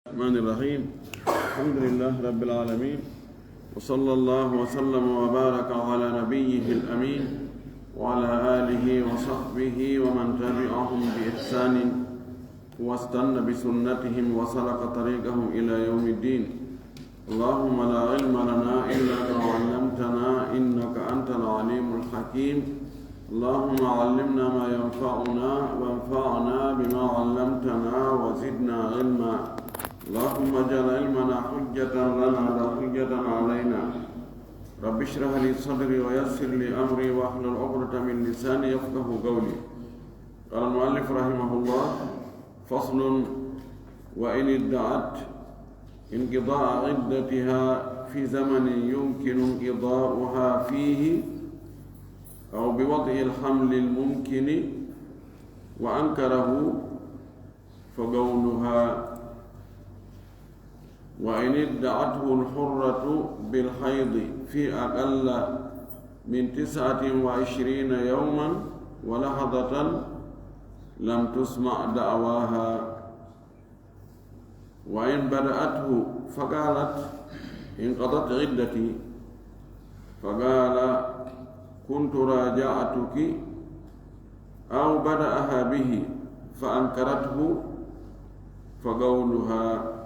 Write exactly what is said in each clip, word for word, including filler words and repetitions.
الرحمن الرحيم. الحمد لله رب العالمين. وصلى الله وسلم وبارك على نبيه الأمين وعلى آله وصحبه ومن تبعهم بإحسان واستن بسنتهم وسلك طريقهم إلى يوم الدين. اللهم لا علم لنا إلا ما علمتنا إنك أنت العليم الحكيم. اللهم علمنا ما ينفعنا وانفعنا بما علمتنا وزدنا علما. اللهم اجعل علمنا حجة لنا لا حجة علينا. رب اشرح لي صدري ويسر لي أمري واحلل عقدة من لساني يفقه قولي. قال المؤلف رحمه الله: فصل: وإن ادعت انقضاء عدتها في زمن يمكن انقضاؤها فيه أو بوضع الحمل الممكن وأنكره فقولها: وإن ادعته الحرة بالحيض في أقل من تسعة وعشرين يوما ولحظة لم تسمع دعواها، وإن بدأته فقالت: انقضت عدتي، فقال: كنت راجعتك، أو بدأها به فأنكرته فقولها.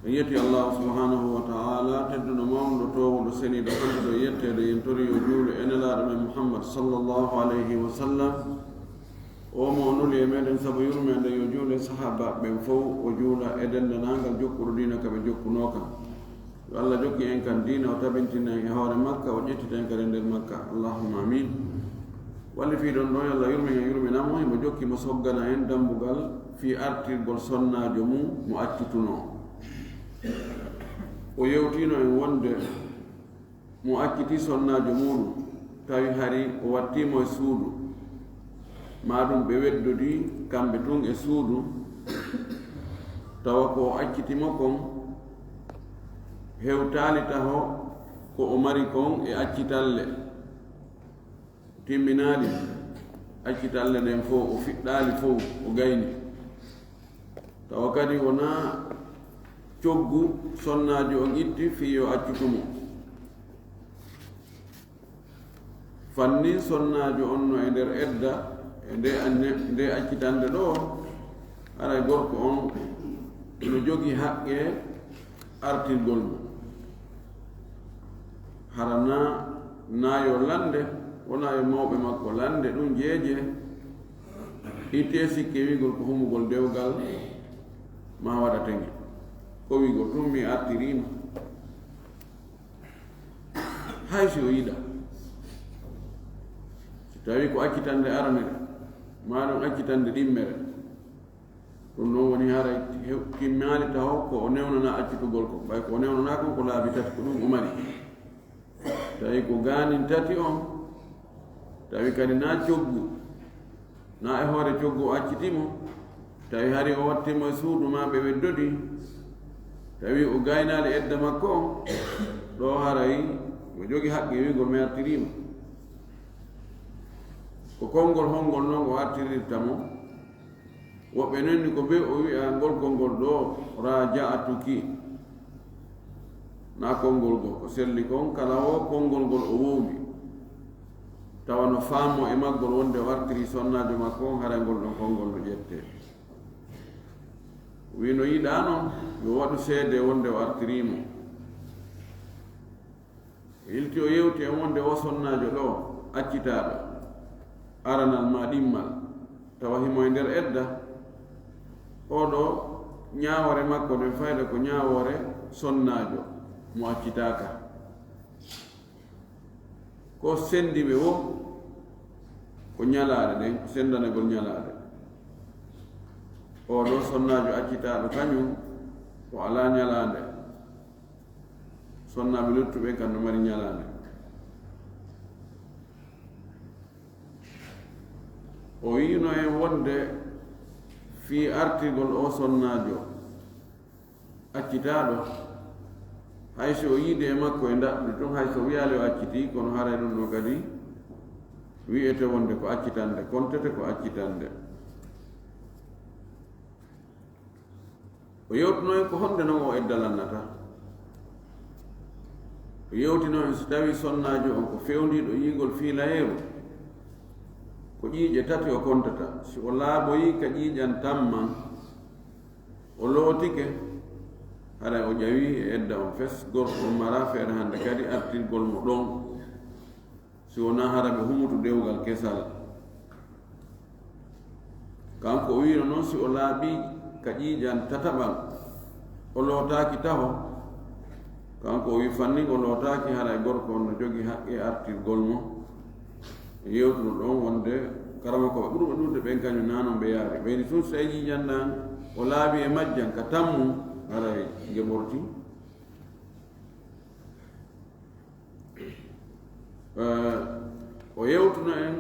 En yetti Allahu subhanahu wa ta'ala, tedduɗo mawɗo, toowuɗo, seniiɗo, handuɗo e yetteede, en tori yo juulu e Nelaaɗo men Muhammad sallallahu alayhi wa sallam. O mo o nuli e meɗen sabu yurmeende, yo juulu e sahaabaaɓe ɓen fow, o juula e denndaangal jokkuɗo diina ka ɓe jokkunoo kan. Yo Allah jokki en kan diina, o tabintina en e hoore makka, o ƴettita en kadi e nder makka. Allahumma amin. Walli fii ɗon ɗo, yo Allah yurmin en, yurmina mo, himo jokki mo soggana en dambugal fii artirgol sonnaajo mum mo accutunoo. O yewtiino en wonde mo accitii sonnaajo muuɗum, tawi hari o wattii mo e suudu, maa ɗum ɓe weddodii kamɓe tun e suudu, tawa ko o acciti mo kon hewtaali taho ko o mari kon e accitalle, timminaali accitalle ɗen fow, o fiɗɗaali fow, o gayni. Tawa kadi wonaa coggu sonnaajo on itti fii yo accutu mo. Fannin sonnaajo on no e nder edda, e nde anne-, nde accitande ɗo, haray gorko on no jogii haqqe artirgol mo. Hara naa, naa yo lande, wonaa yo mawɓe makko lande ɗum jeeje, ittee sikke wi'gol ko humugol dewgal, maa waɗa teŋe. Ko wi'gol tun mi artiriima. Hay si o yiɗa. Si tawi ko accitande aranere, maa ɗum accitande ɗimmere, ɗum ɗon woni haray hew-, timmaali taho ko o newnanaa accitugol ko. Ɓay ko o newnanaa kon ko laabi tati, ko ɗum o mari. Tawi ko gaanin tati on, tawi kadi naa coggu, naa e hoore coggu o acciti mo, tawi hari o watti mo e suudu maa ɓe weddodi, tawi o gaynaali edda makko on, ɗo haray o jogi haqqe wi'gol mi artiriima. Ko konngol honngol non o artirirta mo? Woɓɓe nenni ko be o wi'a ngol konngol ɗo, "Raaja'atuki." Naa konngol goo, ko selli kon, kala o konngol ngol o wowli. Tawa no faamo e maggol wonde o artiri sonnaajo makko on, haray ngol ɗon konngol no ƴettee. Wii no yiɗaa non, yo waɗu seede wonde o artirii mo. O yilti o yewti e wonde o sonnaajo ɗo, accitaaɗo, aranal maa ɗimmal, tawa himo e nder edda. Oo ɗo, ñaawoore makko nden fayda ko ñaawoore sonnaajo mo accitaaka. Ko senndi ɓe woo, ko ñalaande nden, ko senndanagol ñalaande. Oo ɗo sonnaajo accitaaɗo kañum, o alaa ñalaande. Sonnaaɓe luttuɓe kan no mari ñalaande. O wi'no en wonde fii artirgol oo sonnaajo accitaaɗo, hay si o yiide e makko e ndaɗɗudi tun, hay so wiyaali o accitii, kono haray ɗum ɗoo kadi wi'ete wonde ko accitande, kontete ko accitande. O yewtuno en ko honde non o edda lannata. O yewtino en si tawi sonnaajo on ko fewndiiɗo yiigol fiilayeeru, ko ƴiiƴe tati o kontata. Si o laaboyii ka ƴiiƴan tamman, o lootike, haray o ƴawii e edda on fes, gorko on maraa feere hande kadi artirgol mo ɗon. Si wonaa hara ɓe humutu dewgal kesal. Kanko o wiino non si o laaɓii ka ƴiiƴan tataɓan, o lootaaki taho. Kanko o wii fannin o lootaaki, haray gorko on no jogii haqqe artirgol mo. E yewtuno ɗon wonde karamokooɓe ɓurɓe ɗuuɗude ɓen kañum naa non ɓe yaari. Ɓeyni tun si tawi ƴiiƴan ɗan o laaɓii e majjan ka tammu, haray nge ɓorti. Eh, o yewtuno en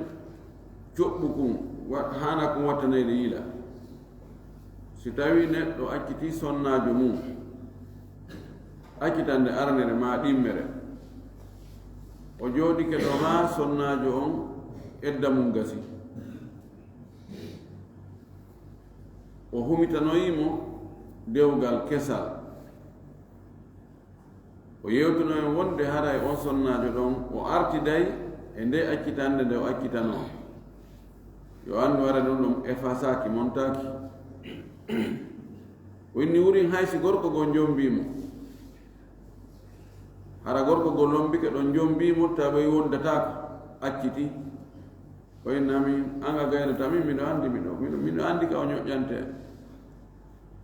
coɓɓu kun, wa-, haana kun wattaneyde yila. Si tawi neɗɗo accitii sonnaajo mum, accitande aranere maa ɗimmere, o jooɗike ɗo haa sonnaajo on edda mum gasi. O humitanoyii mo dewgal kesal. O yewtuno en wonde haray on sonnaajo ɗon o artiday e nde accitande nde o accitanoo. Yo anndu hara ɗum ɗum effasaaki, montaaki. O inni wurin hay si gorko goo njombii mo. Hara gorko goo lombike ɗon njombii mo, tawi wondataako, accitii. O inni amin, an a gaynata min, miɗo anndi miɗo, miɗo, miɗo anndi ka o ñoƴƴante.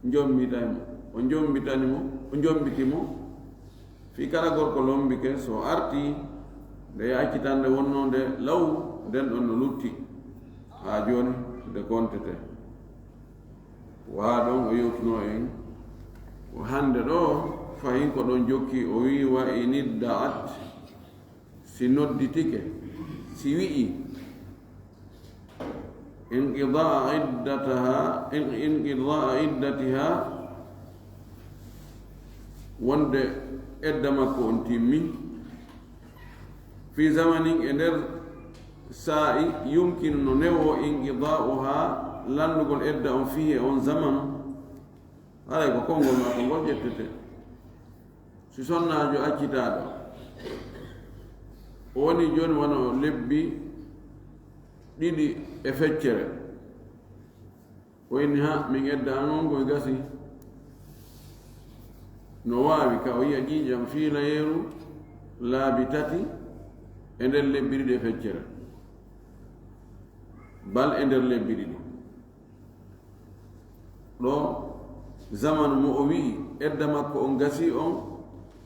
Njommitay mo. O njombitani mo, o njombiti mo. Fii kala gorko lombike, so artii, nde accitande wonnoo nde law, nden ɗon no lutti. Haa jooni, nde kontete. Waa ɗon o yewtunoo en. Ko hande ɗoo, fahin ko ɗon jokki, o wii, "Wa in idda'at", si nodditike, si wi'i, "Inqidaa iddataha, in-, inqidaa iddatiha", wonde edda makko on timmi, "fi zamanin", e nder saa'i, "yumkinu", no newoo, "inqidaa'uha", lanndugol edda on, "fihi", e on zamanu, haray ko konngol makko ngol ƴettete. Si sonnaajo accitaaɗo, o woni jooni wano lebbi ɗiɗi e feccere, o inni, "Ha, min edda an on koy gasi." No waawi ka o yi'a ƴiiƴam fiilayeeru laabi tati e nder lebbi ɗiɗi e feccere, bal e nder lebbi ɗiɗi. Ɗo zamanu mo o wi'i edda makko on gasii on,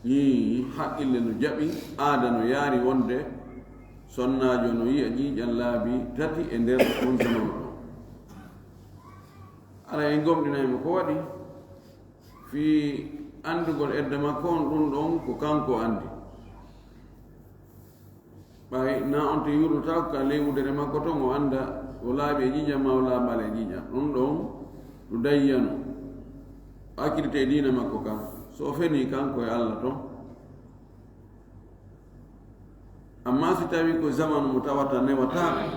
hii, haqqille no jaɓi, aada no yaari wonde sonnaajo no yi'a ƴiiƴan laabi tati e nder on zamanu ɗon. Hara en gomɗinay mo ko waɗi fii anndugol edda makko on, ɗun ɗon ko kanko anndi. Ɓay na on to yurlotako ka ley wudere makko ton, o annda o laaɓi e ƴiiƴam maa o laaɓaali e ƴiiƴam. Ɗun ɗon ɗun dayyano. O accitete e diina makko kan. So o fenii kanko e Alla ton. Amma si tawii ko zamanu mo tawata newataako,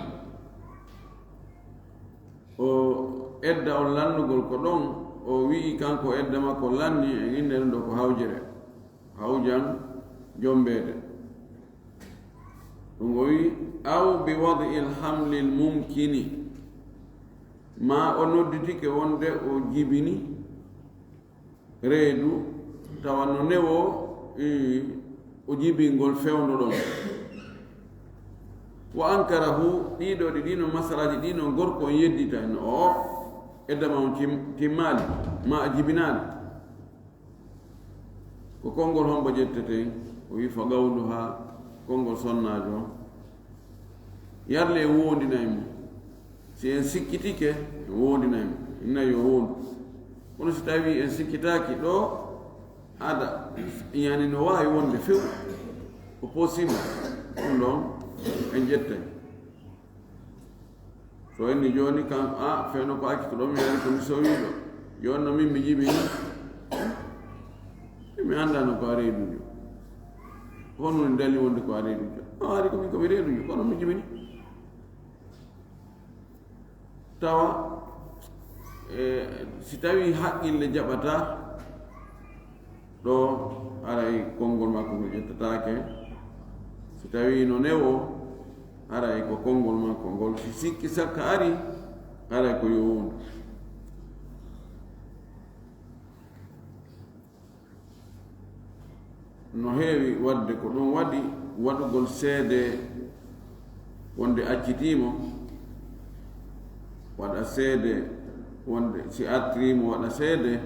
o edda on lanndugol ko ɗon, o wi'i kanko edda makko lanni, e innde ɗun ɗo ko hawjere. Hawjan jombeede. Ɗun o wi'i, "Aw bi wad'il hamlil mumkini." Maa o nodditike wonde o jibini reedu, tawa no newoo, ii, o jibingol fewndo ɗon. Wa ankarahu, ɗii ɗoo ɗi, ɗii no masalaaji, ɗii no gorko on yeddita, no o, edda maa on tim-, timmaali, maa a jibinaali. Ko konngol hombo ƴetteten? O wi'i, "Fa qawluha", konngol sonnaajo on. Yarle en woondinay mo. Si en sikkitike, en woondinay mo. Inna yo woondu. Kono si tawii en sikkitaaki ɗoo, aada, yani no waawi wonde few. Ko possible. Ɗun ɗon, en ƴettay. So inni jooni kan, a, fewndo ko acci ko ɗoo mi yaari ko mi sowiiɗo. Jooni no min mi jibini. Mi anndaa no ko a reedujo. Honɗun woni dalil wonde ko a reedujo? A waari ko min ko mi reedujo, kono mi jibini. Tawa E, si tawii haqqille jaɓataa, ɗo haray konngol makko ngol ƴettataake. Si tawii no newoo, haray ko konngol makko ngol. Si sikki sakka ari, haray ko yo wondu. No heewi waɗde ko ɗum waɗi waɗugol seede wonde accitii mo, waɗa seede wonde si artirii mo, waɗa seede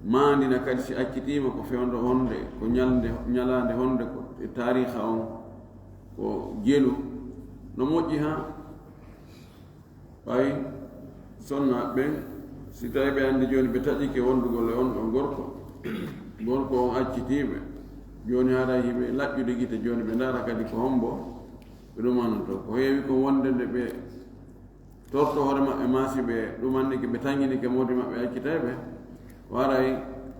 maandina kadi si accitii mo ko fewndo honde, ko ñalnde, ñalaande honde, ko e taariiha on ko jelu. No moƴƴi haa ɓay sonnaaɓe ɓen, si tawii ɓe anndi jooni ɓe taƴike wondugol e on ɗon gorko, gorko on accitii ɓe, jooni haray hiɓe laƴƴude gite, jooni ɓe ndaara kadi ko hombo ɓe ɗumanotoo. Ko heewi ko wonde nde ɓe torto hoore maɓɓe, maa si ɓe ɗumannike, ɓe taŋŋinike moodi maɓɓe accitay ɓe, ko haray,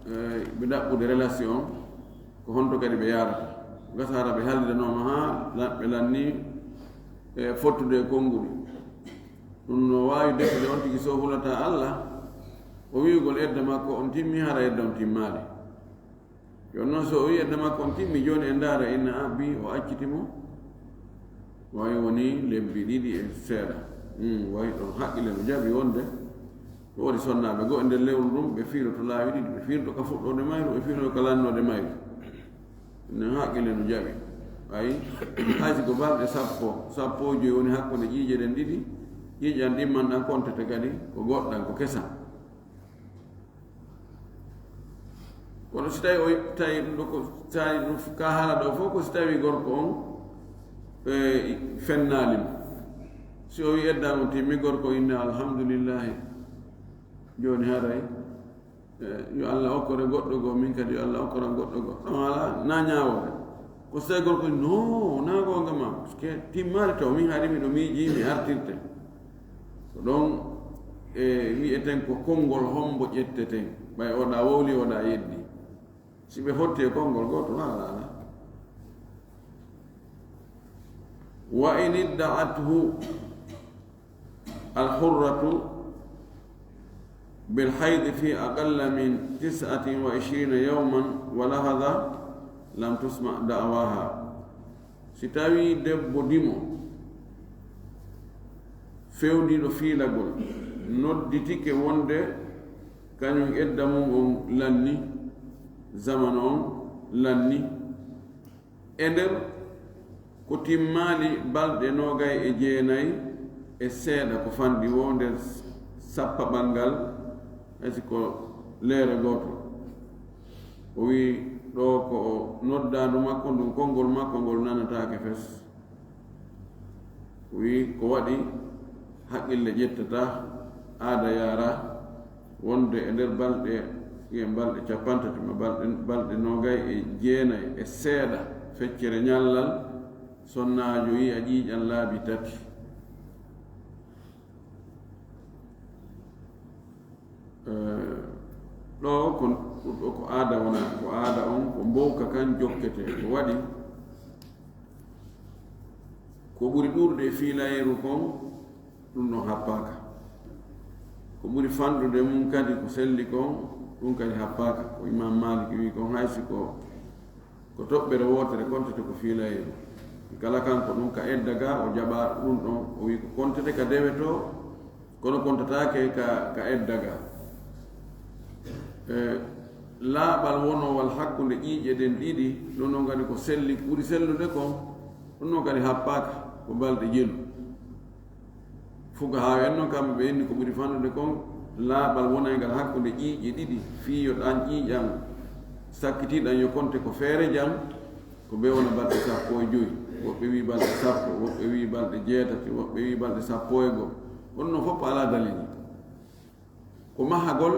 eh, ɓe ɗaɓɓude relation, ko honto kadi ɓe yaarata. Gasa hara ɓe haldidanooma haa la-, ɓe lannii, eh, fottude e konguɗi. Ɗum no waawi deftude on tigi so hulataa Alla, o wi'ugol edda makko on timmi, hara edda on timmaali. Yo non so o wi'i edda makko on timmi, jooni en ndaara inna abbi o acciti mo. Wayi woni lebbi ɗiɗi e seeɗa. Hmm, wayi ɗon haqqille no jaɓi wonde woodi sonnaaɓe goo e nder lewru ndun, ɓe fiiroto laawi ɗiɗi, ɓe fiiroto ka fuɗɗoode mayru, ɓe fiiroto ka lannoode mayru. Nden haqqille no jaɓi. Ayi, hay si ko balɗe sappo, sappo e jowi woni hakkunde ƴiiƴe ɗen ɗiɗi, ƴiiƴan ɗimman ɗan kontete kadi ko goɗɗan, ko kesan. Kono si tawi o, tawi ɗum ɗo ko, tawi ɗum ka haala ɗo fof ko si tawi gorko on, e, fennaali mo. Si o wi edda on timmi, gorko inna alhamdulillahi. Jooni haray, e, yo Allah okkore goɗɗo goo, min kadi yo Allah okkoran goɗɗo goo. Ɗon alaa, na ñaawoore. Ko sey gorko, no, na goonga ma, parce que timmaali taw, min hari miɗo miiji, mi artirte. Ko ɗon, e, wi'eten ko konngol hombo ƴetteten. Ɓay oɗa wowli, oɗa yeddi. Si ɓe fotti e konngol gooto, la, la, la. Wa in idda'athu الحرة بالحيض في أقل من تسعة وعشرين يوما ولحظة لم تسمع دعواها. Si tawii debbo dimo fewndiiɗo fiilagol nodditike wonde kañum edda mum on lanni, zamanu on lanni, e nder ko timmaali balɗe noogay e jeenay e seeɗa ko fanɗi woo nder sappaɓal ngal, hay si ko leere gooto. O wi'i ɗoo ko o noddaandu makko ndun, konngol makko ngol nanataake fes. Wi ko waɗi haqqille ƴettataa, aada yaaraa, wonde e nder balɗe, ɓiyen balɗe cappanɗe tati ma balɗe, balɗe noogay e jeenay e seeɗa feccere ñallal, sonnaajo yi'a ƴiiƴan laabi tati. Eh, ɗo ko, ɗo ko aada wonaa, ko aada on, ko mbowka kan jokkete. Ko waɗi, ko ɓuri ɗuuɗude e fiilayeeru kon, ɗum ɗon happaaka. Ko ɓuri fanɗude mum kadi, ko selli kon, ɗum kadi happaaka. Ko Imam Malik wi kon, hay si ko Ko toɓɓere wootere kontete ko fiilayeeru. Kala kanko ɗum ka edda ga, o jaɓa ɗum ɗon. O wi ko kontete ka dewe to, kono kontataake ka, ka edda ga. E, laaɓal wonowal hakkunde ƴiiƴe ɗen ɗiɗi, ɗum ɗon kadi ko selli, ɓuri sellude kon, ɗum ɗon kadi happaaka, ko balɗe jelu. Fuqahaa en non, kamɓe ɓe inni ko ɓuri fanɗude kon, laaɓal wonaygal hakkunde ƴiiƴe ɗiɗi, fii yo ɗan ƴiiƴan sakkitiiɗan yo konte ko feere jan, ko ɓe wona balɗe sappo e joy, woɓɓe wi balɗe sappo, woɓɓe wi balɗe jeetati, woɓɓe wi balɗe sappo e go'o. Kono non fof alaa dalili. Ko mahagol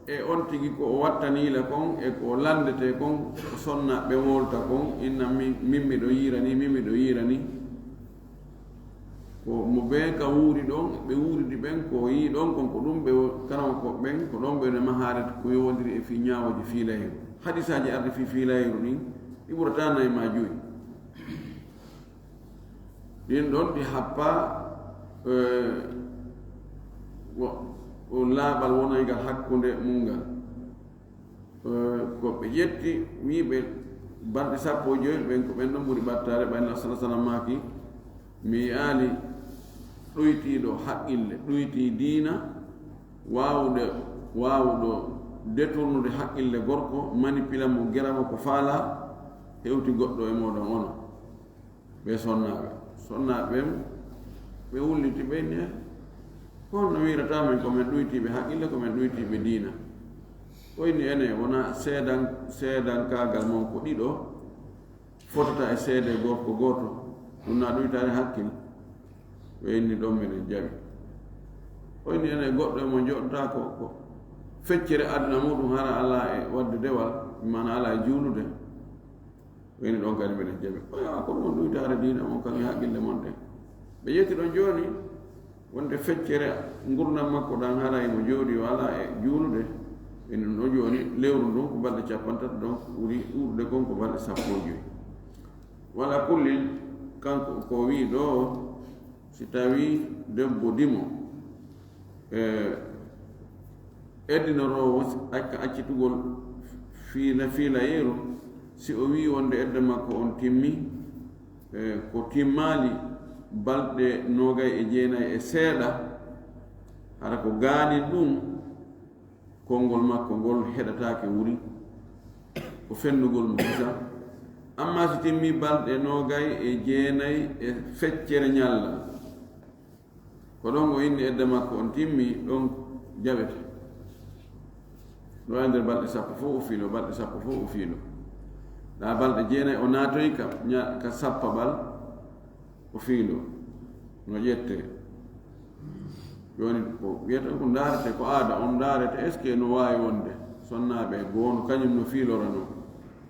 e on tigi ko o wattanii la kon e ko o lanndetee kon, ko sonnaaɓe wowlata kon, inna min, min miɗo yiira ni, min miɗo yiira ni. Ko mo ɓe ka wuuri ɗon, ɓe wuuridi ɓen, ko o yii ɗon kon, ko ɗum ɓe wo-, karankooɓe ɓen, ko ɗon ɓe woni mahaare ko yowondiri e fii ñaawooji fiilayeeru. Hadisaaji ardi fii fiilayeeru ɗin, ɗi ɓurataa nay maa joyi. Ɗin ɗon ɗi happaa, eh, wo-, O laaɓal wonaygal hakkunde mum ngal. Eh, ko ɓe ƴetti, wii ɓe balɗe sappo e joy ɓen, ko ɓen ɗon ɓuri ɓattaare, ɓay no Sallallahu Alaihi Wasallam maaki, "Mi yi'aali ɗuytiiɗo haqqille, ɗuytii diina, waawude, waawuɗo deturnude haqqille gorko, manipila mo, gera mo ko faalaa, hewti goɗɗo e mooɗon ono." Ɓe sonnaaɓe. Sonnaaɓe ɓen, ɓe wulliti, ɓe inni, "Eh, ko honno wi'irata men ko men ɗuytiiɓe haqqille, ko men ɗuytiiɓe diina?" O inni, "Enen, wonaa seedan-, seedankaagal mon ko ɗiɗo, fotata e seede gorko gooto, ɗum na ɗuytaare haqqil?" Ɓe inni, "Ɗon meɗen jaɓi." O inni, "Enen, goɗɗo e mon jooɗotaako ko feccere aduna muɗum, hara alaa e waɗde dewal, maanaa alaa e juulude?" O inni, "Ɗon kadi meɗen jaɓi." O wi'i, "Ko ɗum on ɗuytaare diina mon kan e haqqille mon ɗen." Ɓe ƴetti ɗon jooni wonde feccere ngurndan makko ɗan, hara imo jooɗi o alaa e juulude. Ɓe inni ɗum ɗo jooni, lewru ndun ko balɗe cappanɗe tati, donc ɓuri ɗuuɗude kon ko balɗe sappo e joy. Wala kullin, kanko ko wi'i ɗo, si tawii debbo dimo, e, eddinoroowo si-, acca accitugol fiila-, fiilayeeru, si o wi'i wonde edda makko on timmi, e, ko timmaali balɗe noogay e jeenay e seeɗa, hara ko gaanin ɗum, konngol makko ngol heɗataake wuri, ko fennugol mo hisa. Amma si timmi balɗe noogay e jeenay e feccere ñalla, ko ɗon o inni edda makko on timmi, ɗon jaɓete. Ɗo e nder balɗe sappo fof o fiilo, balɗe sappo fof o fiilo. Ɗa balɗe jeenay o naatoyi ka ña-, ka sappaɓal, o fiilo. No ƴette. Jooni ko wiyata ko ndaarete, ko aada on ndaarete, est-ce que no waawi wonde sonnaaɓe goo no kañum no fiilora non?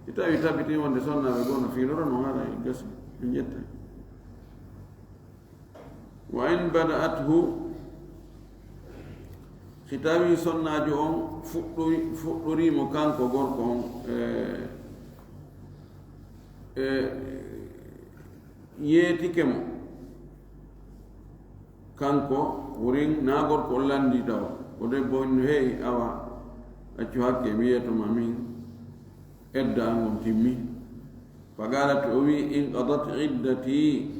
Si tawi tabitii wonde sonnaaɓe goo no fiilora non, haray gasi, ɓe ƴetta. Wa in bada'athu, si tawii sonnaajo on fuɗɗori-, fuɗɗoriimo kanko gorko on, e, e, yeetike mo, kanko wurin naa gorko on lanndii taw, ko debbo on no, "Hey, awa, accu hakke, mi yeeto ma min, edda an on timmi." Fa qaalat, o wi'i, "Inqadat iddati."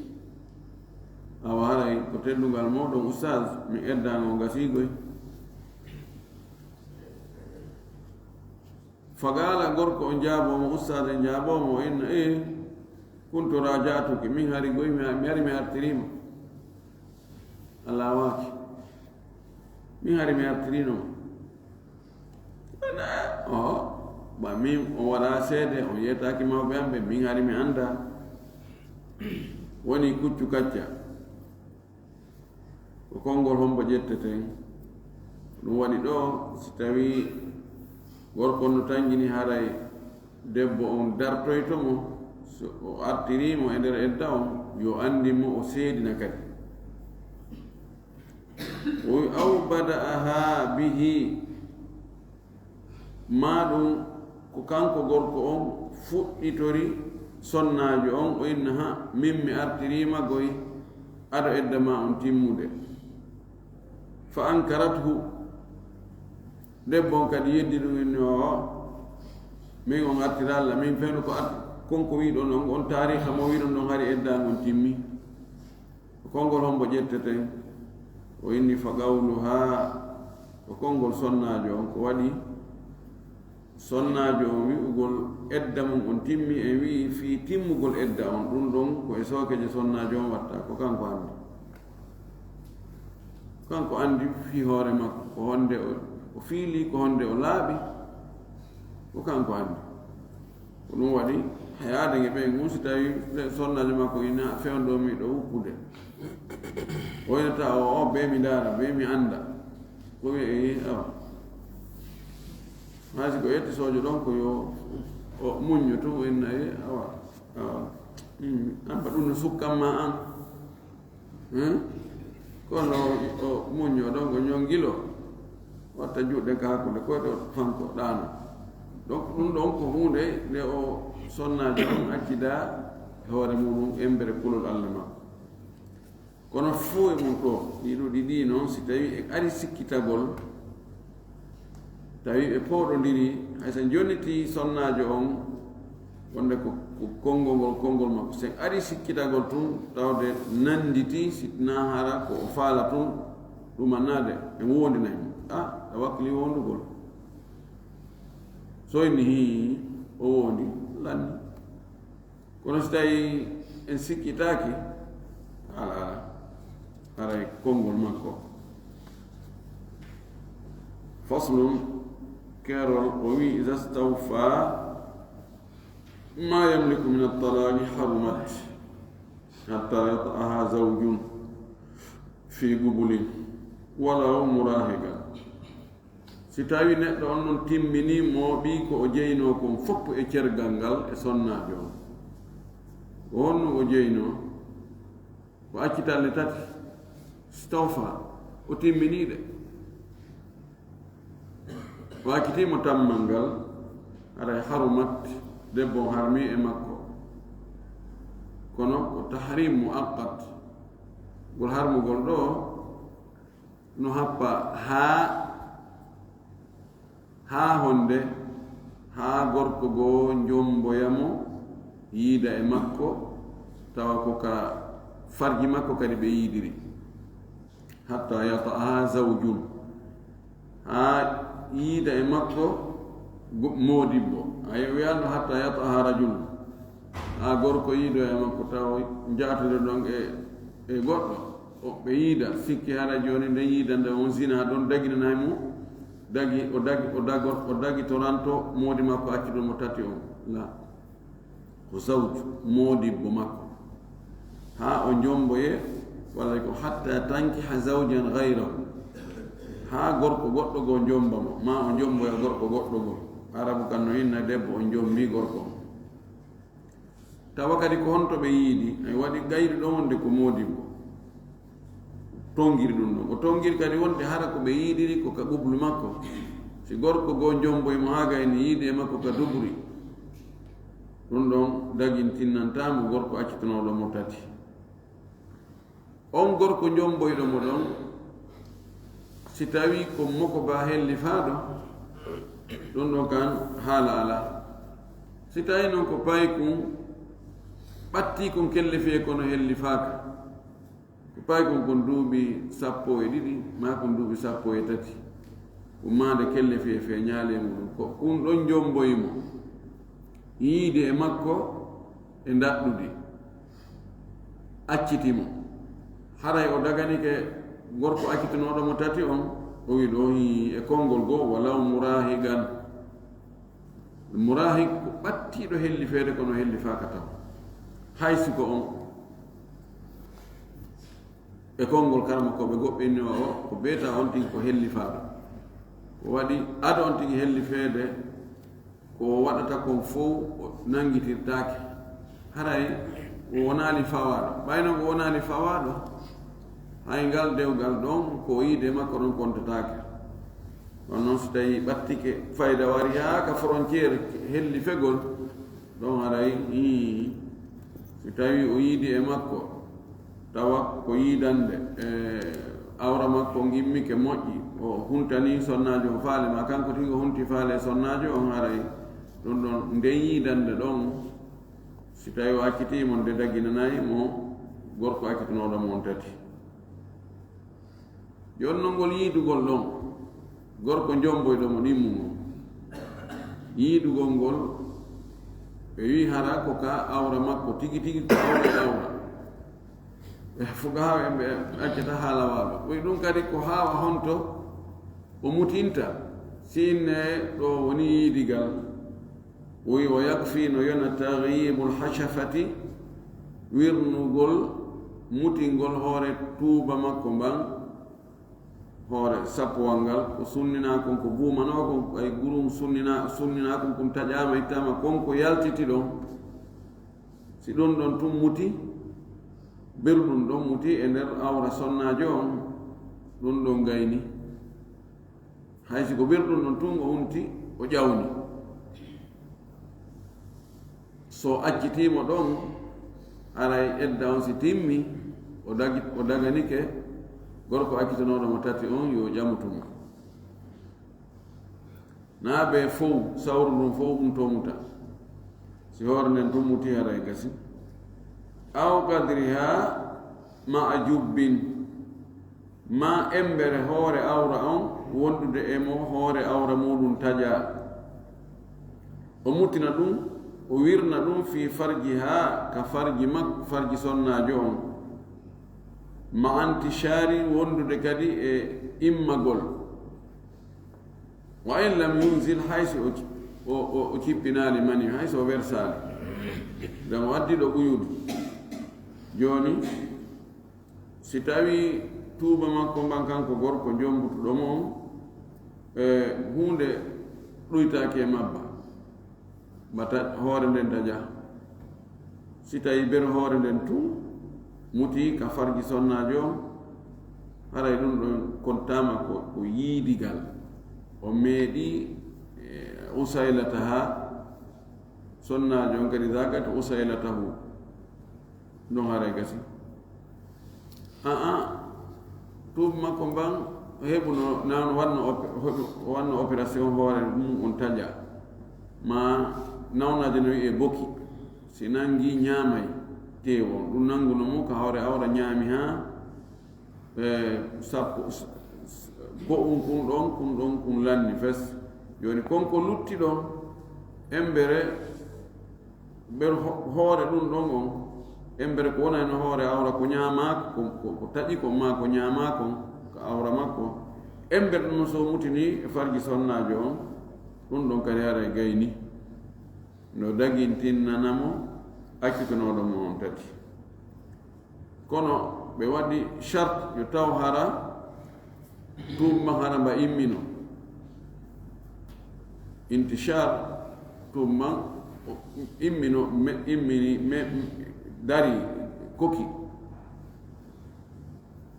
Awa haray ko teddungal mooɗon, ustaz, mi edda an on gasii goy. Fa qaala, gorko on jaaboo mo, ustaz en jaaboo mo, o inna, "Eh, kuntu raaja'tuki, min hari goy mi, mi hari mi artirii ma. A laawaaki. Min hari mi artiriino ma." O, ba min on waɗaa seede, on yeetaaki mawɓe am ɓe, min hari mi anndaa. Woni kuccu kacca. Ko konngol hombo ƴetteten? Ɗum waɗi ɗo, si tawii gorko on no tanƴini haray debbo on dartoyto mo, so o artirii mo e nder edda on, yo anndin mo, o seedina kadi. O wi', "Aw bada'aha bihi." Maa ɗum ko kanko gorko on fuɗɗitori sonnaajo on, o inna, "Ha, min mi artirii ma goy, ado edda ma on timmude." Fa ankarathu, debbo on kadi yeddi ɗum, inni, "Oo, min on artiraali la, min fewndo ko art-, kon ko wi'ɗon on, on taariika mo wi'ɗon ɗon hari edda an on timmi." Ko konngol hombo ƴetteten? O inni, "Fa qawluha," ko konngol sonnaajo on. Ko waɗi sonnaajo on wi'ugol edda mum on timmi, en wi'i fii timmugol edda on, ɗum ɗon ko e sookeje sonnaajo on watta, ko kanko anndi. Kanko anndi fii hoore makko, ko honde o, o fiili, ko honde o laaɓi, ko kanko anndi. Ko ɗum waɗi, hay aada nge ɓen, ngun si tawi sonnaajo makko ina fewndo mi ɗo wuppude. O inata o, o, "Bee mi ndaara, bee mi annda." Ko wi'e, "Ee, awa." Hay si ko yetti soojo ɗon ko yo o muñño tun, o inna, "Ee, awa, awa. Mm, an ba ɗum no sukkan ma an." Hmm? Kono o muñño ɗon, o ñongilo, watta juuɗe ka hakkunde koyɗe, o fanko ɗaano. Donc, ɗum ɗon ko huunde nde o sonnaajo on accida e hoore muɗum embere kulol Allah makko. Kono fuu e mum ɗo, ɗi ɗo ɗiɗi noon, si tawi e ari sikkitagol, tawi ɓe pooɗondiri, hay so jonnitii sonnaajo on, wonde ko, ko konngol ngol, konngol makko, so ari sikkitagol tun, tawde nannditii, si naa hara ko o faala tun, ɗumannaade, en wowondinay mo. A, a wakkili wowondugol. So inni hii, o wowondi, lanni. Kono si tawi en sikkitaaki, ala, ala, haray konngol makko. Faslun, keerol, o wi, iza stawfa ma yamliku min at-talaqi harumat hatta yata'aha zawjun fi qubulin walaw murahiqan. Si tawi neɗɗo on non timmini mooɓi ko o jeynoo kon fof e cergal ngal e sonnaajo on, ko honno o jeynoo? Ko accitalle tati, stawfa, o timminii ɗe. O accitii mo tammal ngal, haray harumat, debbo on harmii e makko. Kono ko tahrim muaqqat. Ngol harmugol ɗoo no happa haa, haa honde, haa gorko goo njomboya mo, yiida e makko, tawa ko ka farji makko kadi ɓe yiidiri. Hatta yata'aha zawjun. Haa yiida e makko go-, moodibbo. A wiyaano hatta yata'aha rajul. Haa gorko yiido e makko tawa njaatiro ɗon e, e goɗɗo. O ɓe yiida, sikki hara jooni nde yiida nde on zina ɗon daginanay mo, dagi, o dagi, o dagor, o dagitoranto moodi makko accuɗo mo tati on. La. Ko zawju, moodibbo makko. Haa o njomboye, walla ko hatta tankiha zawjan ghayrahu. Haa gorko goɗɗo goo njomba mo, maa o njomboya gorko goɗɗo goo. Arabu kan no inna debbo o njombi gorko on. Tawa kadi ko honto ɓe yiidi, ay waɗi gayri ɗon wonde ko moodibbo. Tongiri ɗum ɗon. O tongiri kadi wonde hara ko ɓe yiidiri ko ka qublu makko. Si gorko goo njomboy mo haa gayni yiidi e makko ka duburi. Ɗum ɗon dagintinnantaa mo gorko accitanooɗo mo tati. On gorko njomboyɗo mo ɗon, si tawi ko moko ba hellifaaɗo, ɗum ɗon kan haala alaa. Si tawi non ko paykun, ɓattii kon kellefee kono hellifaaka. Ko paykun kon duuɓi sappo e ɗiɗi, maa kon duuɓi sappo e tati. Ko maande kellefee fee ñaale muɗum. Ko ɗum ɗon njomboyi mo. Yiidi e makko e ndaɗɗudi. Acciti mo. Haray o daganike gorko accitinooɗo mo tati on, o wi ɗo hii e konngol goo, walaw muraahiqan. Muraahiq ko ɓattiiɗo hellifeede kono hellifaaka taw. Hay si ko on. E konngol karmakooɓe goɗɗo inni o, o, ko beeta on tigi ko hellifaaɗo. Ko waɗi ado on tigi hellifeede, ko o waɗata kon fow o nanngitirtaake. Haray o wonaali fawaaɗo. Ɓayno o wonaali fawaaɗo, hay ngal dewgal ɗon ko o yiide makko ɗon kontataake. Kono noon so tawii ɓattike fayda wari haa ka frontière hellifegol, ɗon haray, ii, si tawii o yiidi e makko, tawa ko yiidande, e, awra makko ngimmike moƴƴi, o huntanii sonnaajo on faale, maa kanko tigi o hunti faale e sonnaajo on, haray ɗum ɗon, nden yiidande ɗon, si tawii o accitii mo, nde daginanay mo gorko accitinooɗo mo on tati. Jooni non ngol yiidugol ɗon, gorko njomboyɗo mo ɗimmungol. Yiidugol ngol, ɓe wi'i hara ko ka awra makko tigi tigi, ko awra e awra. Ɓe fuqahaaɓe ɓe accata haala waaba. Ɓoy ɗum kadi ko haawa honto o mutinta, sinne ɗo woni yiidigal. O wi, "Wa yakfi, no yona, taghyibul hashafati, wirnugol, mutingol hoore tuuba makko mban, hoore sappowal ngal, ko sunninaa kon, ko buumanoo kon, ay gurum sunnina-, sunninaa kon, kon taƴaama, ittaama, kon ko yaltiti ɗon. Si ɗum ɗon tun muti, beru ɗum ɗon muti e nder awra sonnaajo on, ɗum ɗon gayni." Hay si ko birɗum ɗon tun o hunti, o ƴawni. So accitii mo ɗon, haray edda on si timmi, O dagi, o daganike gorko accitanooɗo mo tati on yo ƴamutu mo. Naa ɓe fow, sawru ndun fow ɗun to muta. Si hoore nden tun muti haray gasi. Aw qadriha ma'a jubbin. Ma embere hoore awra on wondude e mo hoore awra muɗum taƴa. O mutina ɗum, o wirna ɗum fi farjiha ka farji makko, farji sonnaajo on. Ma'a intishari wondude kadi e immagol. Wa in lam yunzil, hay si o, o, o, o cippinaali mani, hay si o wersaali. Nden o addi ɗo ɓuyudu. Jooni, si tawi tuuba makko mban kanko gorko jombutuɗo mo on, e huunde ɗuytaaki e mabba, bata hoore nden taƴa. Si tawi ber hoore nden tun muti ka farji sonnaajo on, haray ɗum ɗon kontaama ko, ko yiidigal. O meeɗi, e, usaylataha, sonnaajo on kadi zagat usaylatahu. Ɗum haray gasi. Aa, tuuba makko mban heɓuno, nan wanno op-, heɓu-, wanno opération hoore mum on taƴa. Ma nawnaajo no wi'e boki. Si nangi ñaamay teewo. Ɗum nanguno mo ka hoore awra ñaami haa, e, sappo, s-, s-, ko un kun ɗon, kun ɗon, kun lanni fes. Jooni kon ko lutti ɗon, embere ɓer ho-, hoore ɗum ɗon on, embere ko wonayno hoore awra ko ñaamaa, ko, ko, ko taƴi kon maa ko ñaamaa kon, ko awra makko. Embere ɗum no so mutini e farji sonnaajo on, ɗum ɗon kadi haray gayni. No dagintinnana mo accutanooɗo mo on tati. Kono ɓe waɗi shart yo taw hara tuuba man hara mba immino. Intishar tuuba man o immino, me-, immini, me-, dari, koki.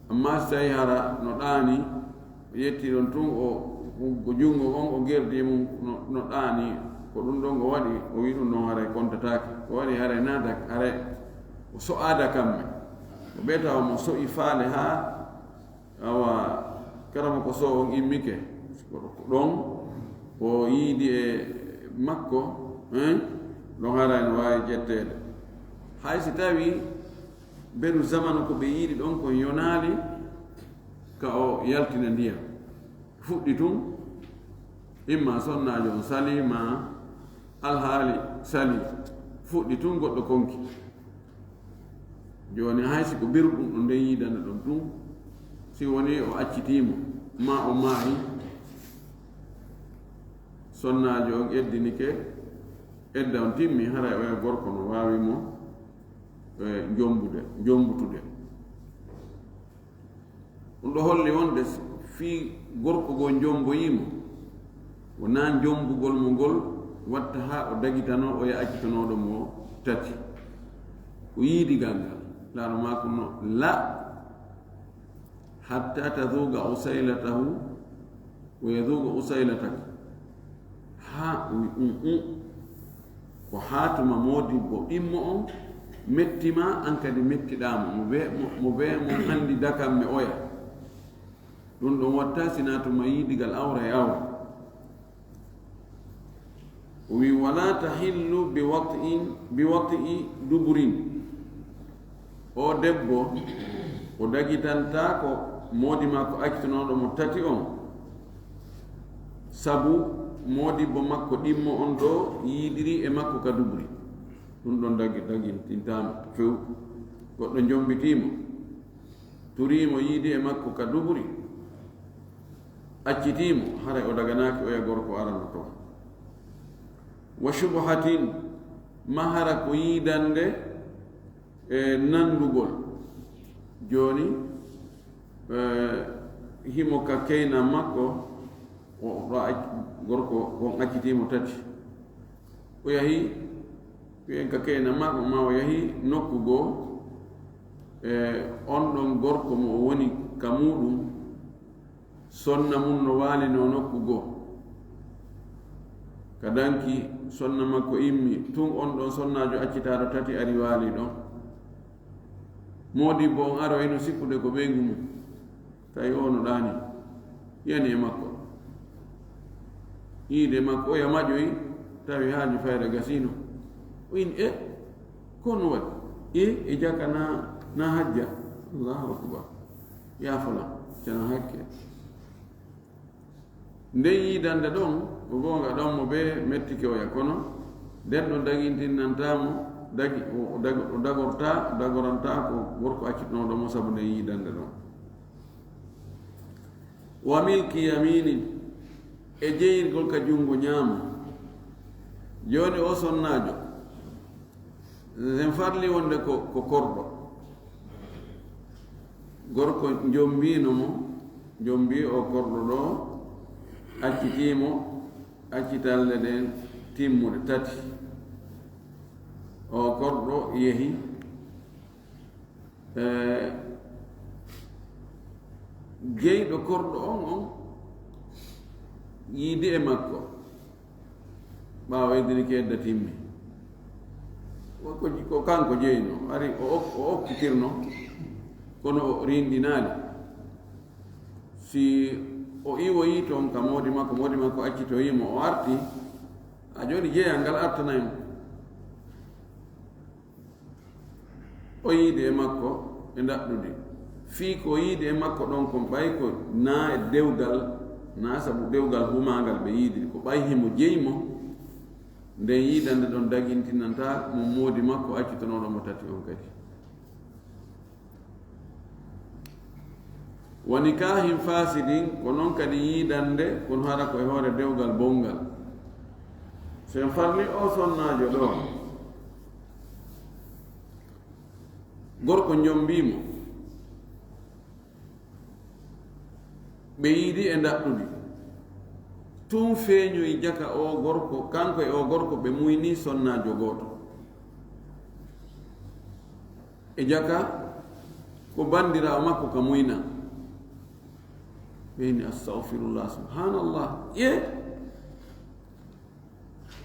Amma si tawi hara no ɗaani, o yetti ɗon tun, o, o junngo on, o gerdi mum no, no ɗaani, ko ɗum ɗon o waɗi, o wi'i ɗum ɗon haray kontataake. O waɗi haray naata, haray o so'aada kamme. O ɓe tawa mo so'i faale haa, awa, karama ko so on immike. Ko ɗon o yiidi e makko, hein? Ɗon haray no waawi ƴetteede. Hay si tawi beru zamanu ko ɓe yiidi ɗon kon yonaali ka o yaltina ndiyam. Fuɗɗi tun, imma sonnaajo on sali, ma alhaali sali, fuɗɗi tun goɗɗo konki. Jooni hay si ko beru ɗum ɗo nden yiidana ɗon tun, si woni o accitii mo, ma o maayi, sonnaajo on eddinike, edda on timmi, haray oya gorko no waawi mo, e, jombude, jombutude. Ɗum ɗo holli wonde fii gorko goo jomboyii mo, wonaa jombugol mo ngol watta haa o dagitanoo oya accitanooɗo mo tati. Ko yiidigal ngal. Laano maako no la, hatta tazuuqa usaylatahu wa yazuuqa usaylataka. Haa o wi un un. Ko haa tuma moodibbo ɗimmo on metti ma, an kadi mettiɗaa mo. Mo be, mo, mo be mo anndi dakan mi oya. Ɗum ɗon watta si naa tuma yiidigal awra e awra. O wi, "Wala tahillu bi wat'in, bi wat'i duburin." O debbo, o dagitantaako moodi makko accitanooɗo mo tati on, sabu moodibbo makko ɗimmo on ɗo yiidiri e makko ka duburi. Ɗum ɗon dagi-, dagintintaama few. Goɗɗo jombitii mo, turii mo yiidi e makko ka duburi, accitii mo, haray o daganaaki oya gorko arano toon. Wa shubhatin, ma hara ko yiidande e nanndugol. Jooni, e, himo ka keyna makko, o, o ac-, gorko on accitii mo tati. O yahi, wiyen ka keyna makko, ma o yahi nokku goo, e, on ɗon gorko mo o woni ka muuɗum, sonna mum no waalinoo nokku goo. Ka danki, sonna makko immi, tun on ɗon sonnaajo accitaaɗo tati ari waali ɗon. Moodibbo on aroyno sikkude ko ɓeyngu mum, tawi o no ɗaani, yani e makko. Yiide makko, oya maƴoyi, tawi haaju fayda gasiino. O inni, "E, ko no waɗi? E, e jaka na, na hajja?" Allahu akbar. Ya fulan, cana hakke. Nden yiidande ɗon, ko goonga ɗon mo bee mettike oya, kono nden ɗon dagintinnantaa mo, dagi-, o, o dago-, o dagortaa, o dagorantaa ko gorko accitunooɗo mo sabu nden yiidande ɗon. Wa milki yaminin, e jeyirgol ka junngo ñaamo. Jooni o sonnaajo, en farli wonde ko, ko korɗo. Gorko njombiino mo, njombii o korɗo ɗo, accitii mo, accitalle ɗen timmuɗe tati. O korɗo yehi. E, jeyɗo korɗo on, on yiidi e makko. Ɓaawo eddirki edda timmi. Ko, ko, ko kanko jeyno, ari o ok-, o okkitirno, kono o rinɗinaali. Si o iwoyii toon ka moodi makko, moodi makko accitoyii mo, o arti, a jooni jeyal ngal artanay mo. O yiidi e makko e ndaɗɗudi. Fii ko o yiidi e makko ɗon kon, ɓay ko naa e dewgal, naa sabu dewgal humaangal ɓe yiidiri, ko ɓay himo jeyi mo, nden yiidande ɗon dagintinantaa mo moodi makko accitanooɗo mo tati on kadi. Wa nikahin fasidin, ko non kadi yiidande, kono hara ko e hoore dewgal bonngal. Si en farli o sonnaajo ɗo, gorko njombii mo, ɓe yiidi e ndaɗɗudi. Tun feeñoyi jaka o gorko, kanko e o gorko ɓe muynii sonnaajo gooto. E jaka ko banndiraawo makko ka muyna. Ɓe inni, "Astagfirullah, subhanallah." Ye?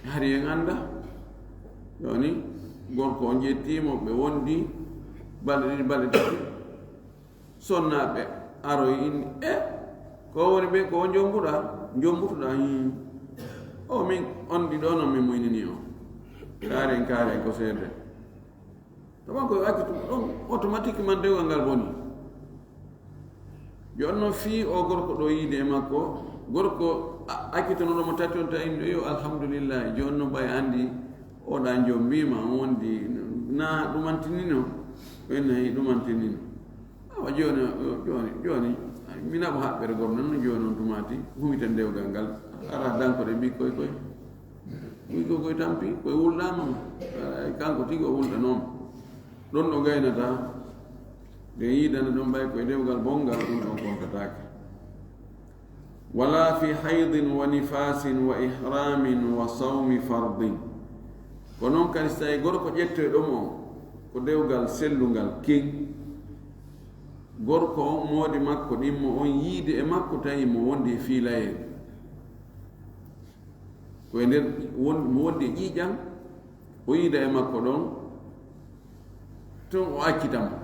Hari en annda. Jooni, gorko on ƴettii mo, ɓe wondi balɗe ɗiɗi, balɗe tati. Sonnaaɓe aroyi inni, "E, ko woni ɓe, ko o njombuɗaa? Njombutuɗaa?" "Hmm. O min, on ɗiɗo non min muynini o. Kaaren, kaaren ko seede." To kanko o accitu ɗon, automatiquement dewgal ngal boni. Jooni non fii o gorko ɗo yiide e makko, gorko a-, accitanooɗo mo tati on tawi ɗo, yo alhamdulillahi, jooni non ɓay anndi o ɗa njombiima, on wondi na ɗumantinino, ɓen nayi ɗumantinino. Awa jooni, jooni, jooni, mi naɓa haɓɓere gor non, jooni on tumaati, humiten dewgal ngal, ara danko ɗe mbi koy koy. Wi ko koy tampi, koy wulɗaama mo. Ay, kanko tigi o wulɗanooma. Ɗon ɗo gaynata, nde yiidana ɗon ɓay koye dewgal bonngal, ɗum ɗon kontataake. Wala fi haydin wa nifasin wa ihramin wa sawmi fardin. Ko non kadi, so tawi gorko ƴettoyɗo mo, ko dewgal sellungal kin, gorko on, moodi makko ɗimmo on, yiide e makko, tawi mo wondi e fiilayel. Ko e nder won-, mo wondi e ƴiiƴan, o yiida e makko ɗon, tun o accita mo.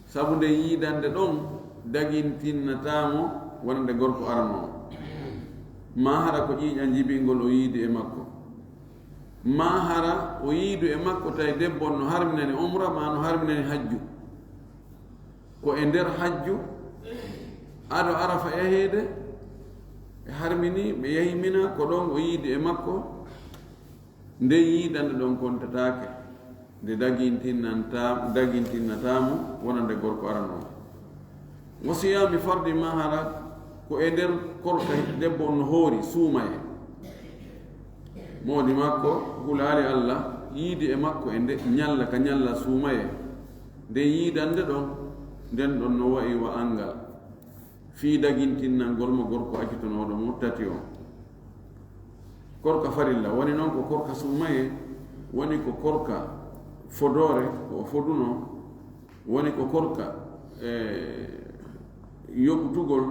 Sabu nden yiidande ɗon dagintinnataa mo wonande gorko arano o. Maa hara ko ƴiiƴan jibingol o yiidi e makko. Maa hara o yiidu e makko tawi debbo on no harminani umra, maa no harminani hajju. Ko e nder hajju, ado Arafa yaheede, ɓe harmini, ɓe yahi Mina, ko ɗon o yiidi e makko. Nden yiidande ɗon kontataake, nde dagintinnanta-, dagintinnataa mo wonande gorko arano o. Wa siyami fardi, maa hara ko e nder korka debbo on no hoori, suumaye. Moodi makko hulaali Allah, yiidi e makko e nde ñalla ka ñalla suumaye. Nden yiidande ɗon, nden ɗon no wa'i wa angal. Fii dagintinnangol mo gorko accitanooɗo mo tati on. Korka farilla, woni non ko korka suumaye, woni ko korka fodoore, ko o foduno, woni ko korka, e, yoɓutugol,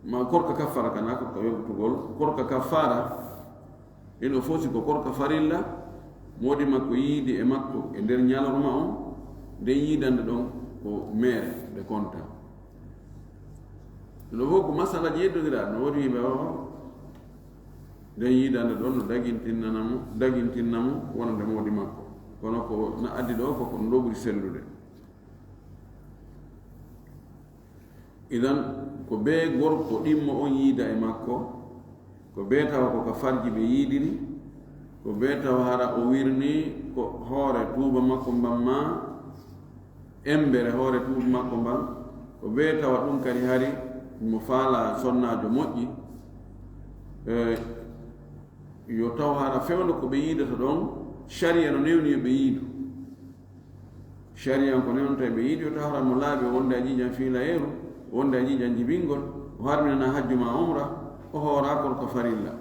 ma korka kaffara kana, korka yoɓutugol, korka kaffara, ino fosi ko korka farilla, moodi makko yiidi e makko e nder ñalorma on, Nden yiidande ɗon ko meere, ɓe konta. Ɗo fof ko masalaji yeddondiraaɗi, no woodi yimɓe o, nden yiidande ɗon no dagintinnana mo, dagintinna mo wonande moodi makko. Kono ko na addi ɗo ko, ko ɗo ɓuri sellude. Idan, ko bee gorko ɗimmo on yiida e makko, ko bee tawa ko ka farji ɓe yiidiri, ko bee tawa hara o wirni ko hoore tuuba makko mban ma, embere hoore tuuba makko mban, ko bee tawa ɗum kadi hari mo faala sonnaajo moƴƴi, e, yo taw hara fewndo ko ɓe yiidata ɗon, sharia no newni yo ɓe yiidu. Sharia ko newno tawi ɓe yiidu, yo taw hara mo laaɓi wonde a jiijan fiilayeeru, wonde a jiijan jibingol, o harminana hajju ma umra, o hoora kon ko farilla.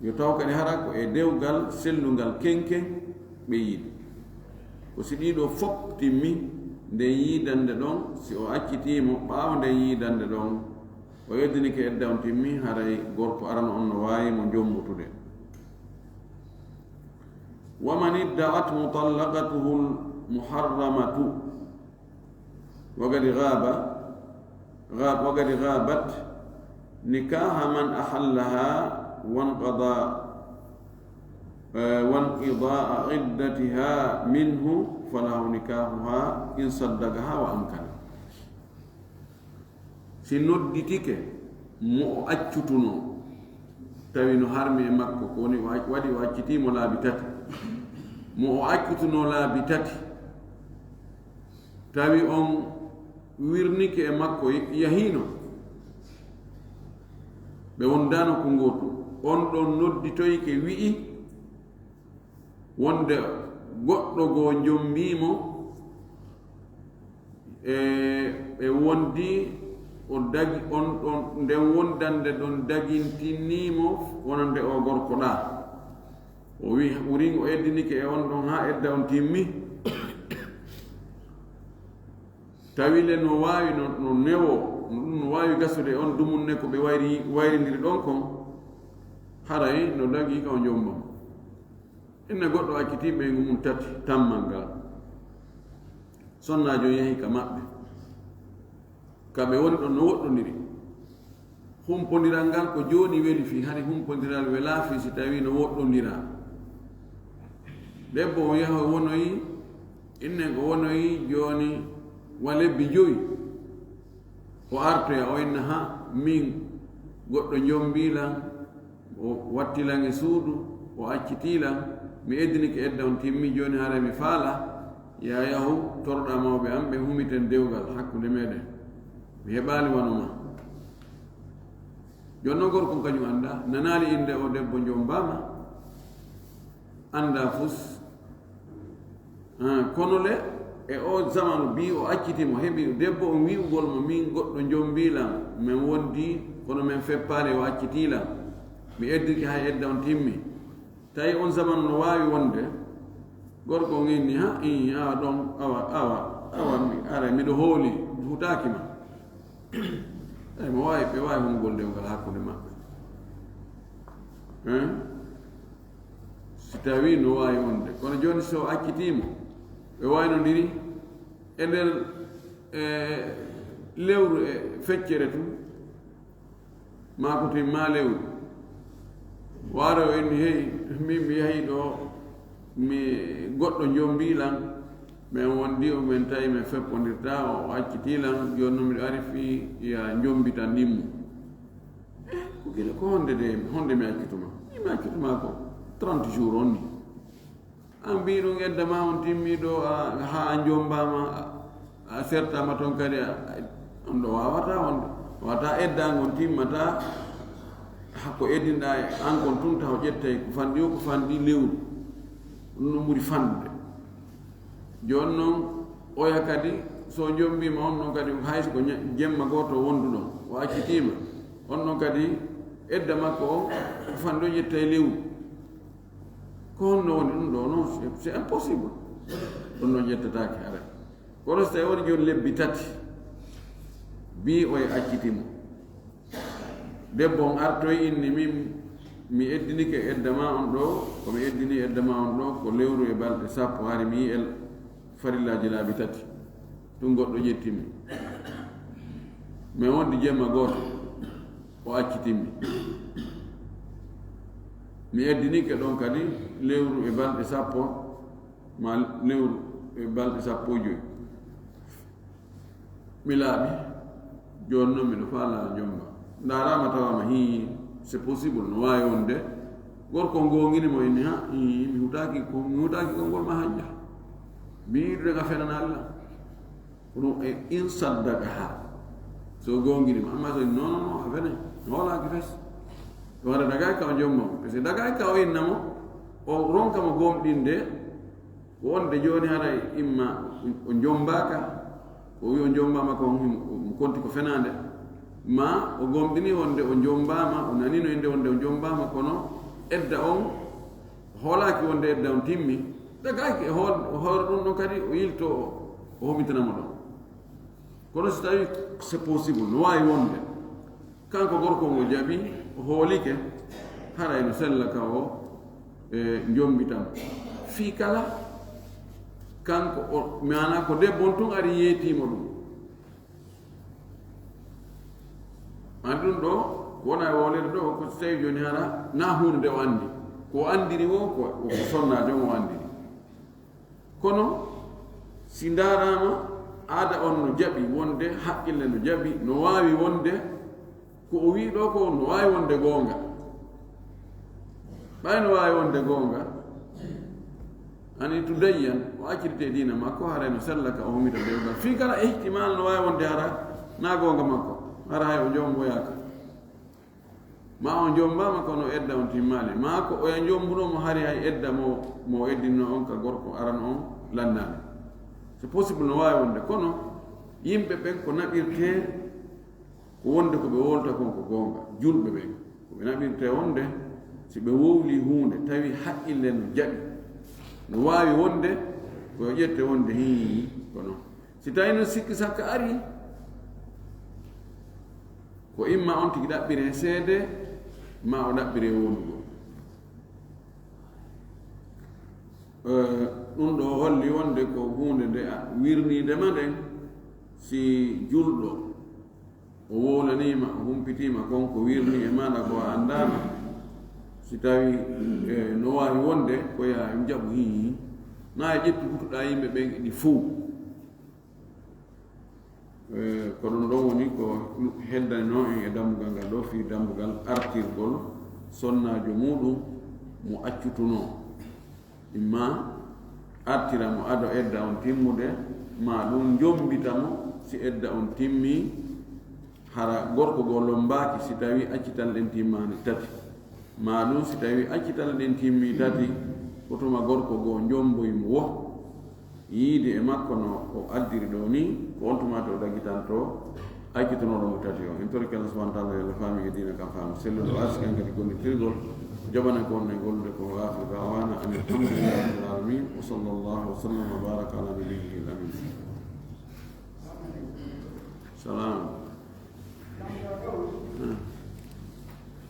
Yo taw kadi hara ko e dewgal sellungal kenke ɓe yiidu. Ko si ɗiɗo fof timmi, nden yiidande ɗon, si o accitiimo ɓaawo nden yiidande ɗon, o yeddinike edda on timmi, haray gorko arano on no waawi mo jombutude. ومن ادعت مطلقته المحرمة وقد غاب، غاب، وقد غابت نكاح من أحلها وانقضى، آه، وانقضاء عدتها منه فله نكاحها إن صدقها وأمكن. Si nodditike mo o accutunoo, tawi no harmi e makko, ko woni o ac-, waɗi o accitii mo laabi tati. Mo o accutunoo laabi tati, tawi on wirnike e makko, yahiino, ɓe wondaano ko ngootu, on ɗon nodditoyke, wi'i, wonde goɗɗo goo jombii mo, e, ɓe wondi, o dagi, on ɗon, nden wondande ɗon dagintinnii mo wonande o gorko ɗaa. O wi'i, wurin o eddinike e on ɗon haa edda on timmi. Tawi le no waawi, no, no newoo, no ɗum no waawi gasude e on dumunne ko ɓe wayri, wayrindiri ɗon kon, haray no dagii ka o jomba mo. Inna goɗɗo accitii ɓeyngu mum tati tammal ngal. Sonnaajo yahi ka maɓɓe. Ka ɓe woni ɗon no woɗɗondiri. Humpondiral ngal ko jooni weli fii, hari humpondiral welaa fii si tawii no woɗɗondiraa. Debbo o yaha o wonoyi, innen o wonoyi jooni wa lebbi jowi. O artoya, o inna, ha, min goɗɗo jombii lan, o watti lan e suudu, o accitii lan, mi eddinike edda on timmi, jooni haray mi faala, yaa yahu, toroɗaa mawɓe am, ɓe humiten dewgal hakkunde meɗen. Mi heɓaali wano ma. Jooni non gorko on kañum anndaa, nanaali innde o debbo jombaa ma, anndaa fus. Ah, kono le, e o zamanu bii o accitii mo, heɓi debbo on wi'ugol mo, min goɗɗo jombii lan, men wondi, kono men feppaali o accitii lan. Mi eddike hay edda on timmi. Tawi on zamanu no waawi wonde, gorko on inni, ha, ii, awa ɗon, awa, awa, awa, mi, aray, miɗo hooli, mi hutaaki ma. Tawi mo waawi, ɓe waawi hongol dewgal hakkunde maɓɓe. Hein? Si tawi no waawi wonde. Kono jooni so accitii mo, ɓe waynondiri e nder, e, lewru e feccere tun, maa ko timmaa lewru. Waare o inni, hey, min mi yahi ɗo, mi goɗɗo jombii lan, men wondi o, men tawi men feppondirtaa, o accitii lan, jooni non miɗo ari fii ya jombitan ɗimmo. Eh, ko gila, ko honde de, honde mi accutuma? Mi accutuma ko trente jours on ni. An mbii ɗum edda ma on timmi ɗo, a, haa a jombaama, a, a sertaama toon kadi, a, a, on ɗo waawata, on ɗo waawata edda ngon timmata, haa ko eddinɗaa e an kon tun taw ƴettay ko fanɗi o, ko fanɗi lewru. Ɗum no ɓuri fanɗude. Jooni noon, oya kadi, so jombiima on ɗon kadi, hay so ko ña-, jemma gooto wonduɗon, o accitiima, on ɗon kadi edda makko on, ko fanɗi o ƴettay lewru. Ko honno woni ɗum ɗo? Non, c'est, c'est impossible. Ɗum ɗo ƴettataake haray. Kono so tawi woni jooni lebbi tati, bii oye acciti mo. Debbo on artoy inni min, Mi eddinike edda ma on ɗo, ko mi eddini edda ma on ɗo, ko lewru e balɗe sappo, hari mi yi'el farillaaji laabi tati. Ɗum goɗɗo ƴettimmi. Mais wondi jemma gooto, o accitimmi. Mi eddinike ɗon kadi lewru e balɗe sappo, ma lewru e balɗe sappo e joy. Mi laaɓi, jooni noon miɗo faalaa jomba. Ndaaraama tawaama hii, c'est possible, no waawi wonde. Gorko on goongini mo, inni, ha, ii, mi hutaaki ko, mi hutaaki konngol ma hannja. Mi yiɗude nga fenana Allah. Kono e in saddaka ha. So goongini mo, amma so inni, non, non, non, a fene. Mi hoolaaki fes. Ɗum hara dagaay ka o jomma mo. Parce que dagaay ka o inna mo, o ronka mo gomɗinde, ko wonde jooni haray imma o jombaaka, o wi o jombaama ko mo konti ko fenaande, ma o gomɗini wonde o jombaama, o nanino innde wonde o jombaama, kono edda on hoolaaki wonde edda on timmi, dagaaki e hool-, o hoore ɗum ɗon kadi o yilto o, o homitana mo ɗon. Kono si tawi c'est possible, no waawi wonde, kanko gorko ngo jaɓi, o hoolike, haray no sella ka o, e, jombitam. Fii kala, kanko o, maanaa ko debbo on tun ari yeetiimo ɗum. An ɗum ɗo, ko wona e wowlede ɗo, ko si tawi jooni hara, na huunde nde o anndi. Ko o anndiri wo, ko, ko sonnaajo on o anndiri. Kono, si ndaaraama, aada on no jaɓi wonde, haqqille no jaɓi, no waawi wonde, ko o wii ɗo ko no waawi wonde goonga. Ɓay no waawi wonde goonga, ani tudayyan, o accirte diina makko, haray no sella ka o humita dewgal. Fii kala ihtimal no waawi wonde hara na goonga makko, hara hay o jomboyaaka. Ma o jombaama kono edda on timmaali. Ma ko oya jombunoo mo hari hay edda mo, mo eddinno on ka gorko arano on lannaali. C'est possible no waawi wonde, kono yimɓe ɓen ko naɓirtee ko wonde ko ɓe wowlata kon ko goonga. Julɓe ɓen, ko ɓe naɓirtee wonde si ɓe wowlii huunde, tawi haqqille no jaɓi, no waawi wonde ko yo ƴette wonde hii ko non. Si tawi no sikki sakka ari, ko imma on tigi ɗaɓɓire seede, ma o ɗaɓɓire wondugol. Eh, ɗum ɗo holli wonde ko huunde nde a-, wirniinde ma nden, si julɗo o wowlaniima, o humpitiima kon ko wirni e maɗa ko a anndaama, si tawi, eh, no waawi wonde ko yaa jaɓu hii, na e ƴettu hutuɗaa yimɓe ɓen e ɗi fow. Eh, ko ɗum ɗon woni ko heddanoo en e dambugal ngal ɗo, fii dambugal artirgol sonnaajo muuɗum mo accutunoo. Imma artira mo ado edda on timmude, ma ɗum jombita mo si edda on timmii, hara gorko goo lombaaki si tawii accital ɗen timmaani tati. Ma ɗum si tawii accital ɗen timmii tati, ko tuma gorko goo jomboy mo wo. Yiide e makko no o addiri ɗoo nii, ko on tuma to o dagitanto accitunooɗo mo tati o. En torike Allah subhanahu wa taala yo Allah faami e diina kan faamu selluɗo, o arsikan kadi gonditirgol, o jaɓana ko wonno e gollude ko. Wa akhiru da'wana anil hamdulillahi rabbil alamin. Wa sallallahu wa sallam wa baraka ala nabiyyihi al amin. Salam.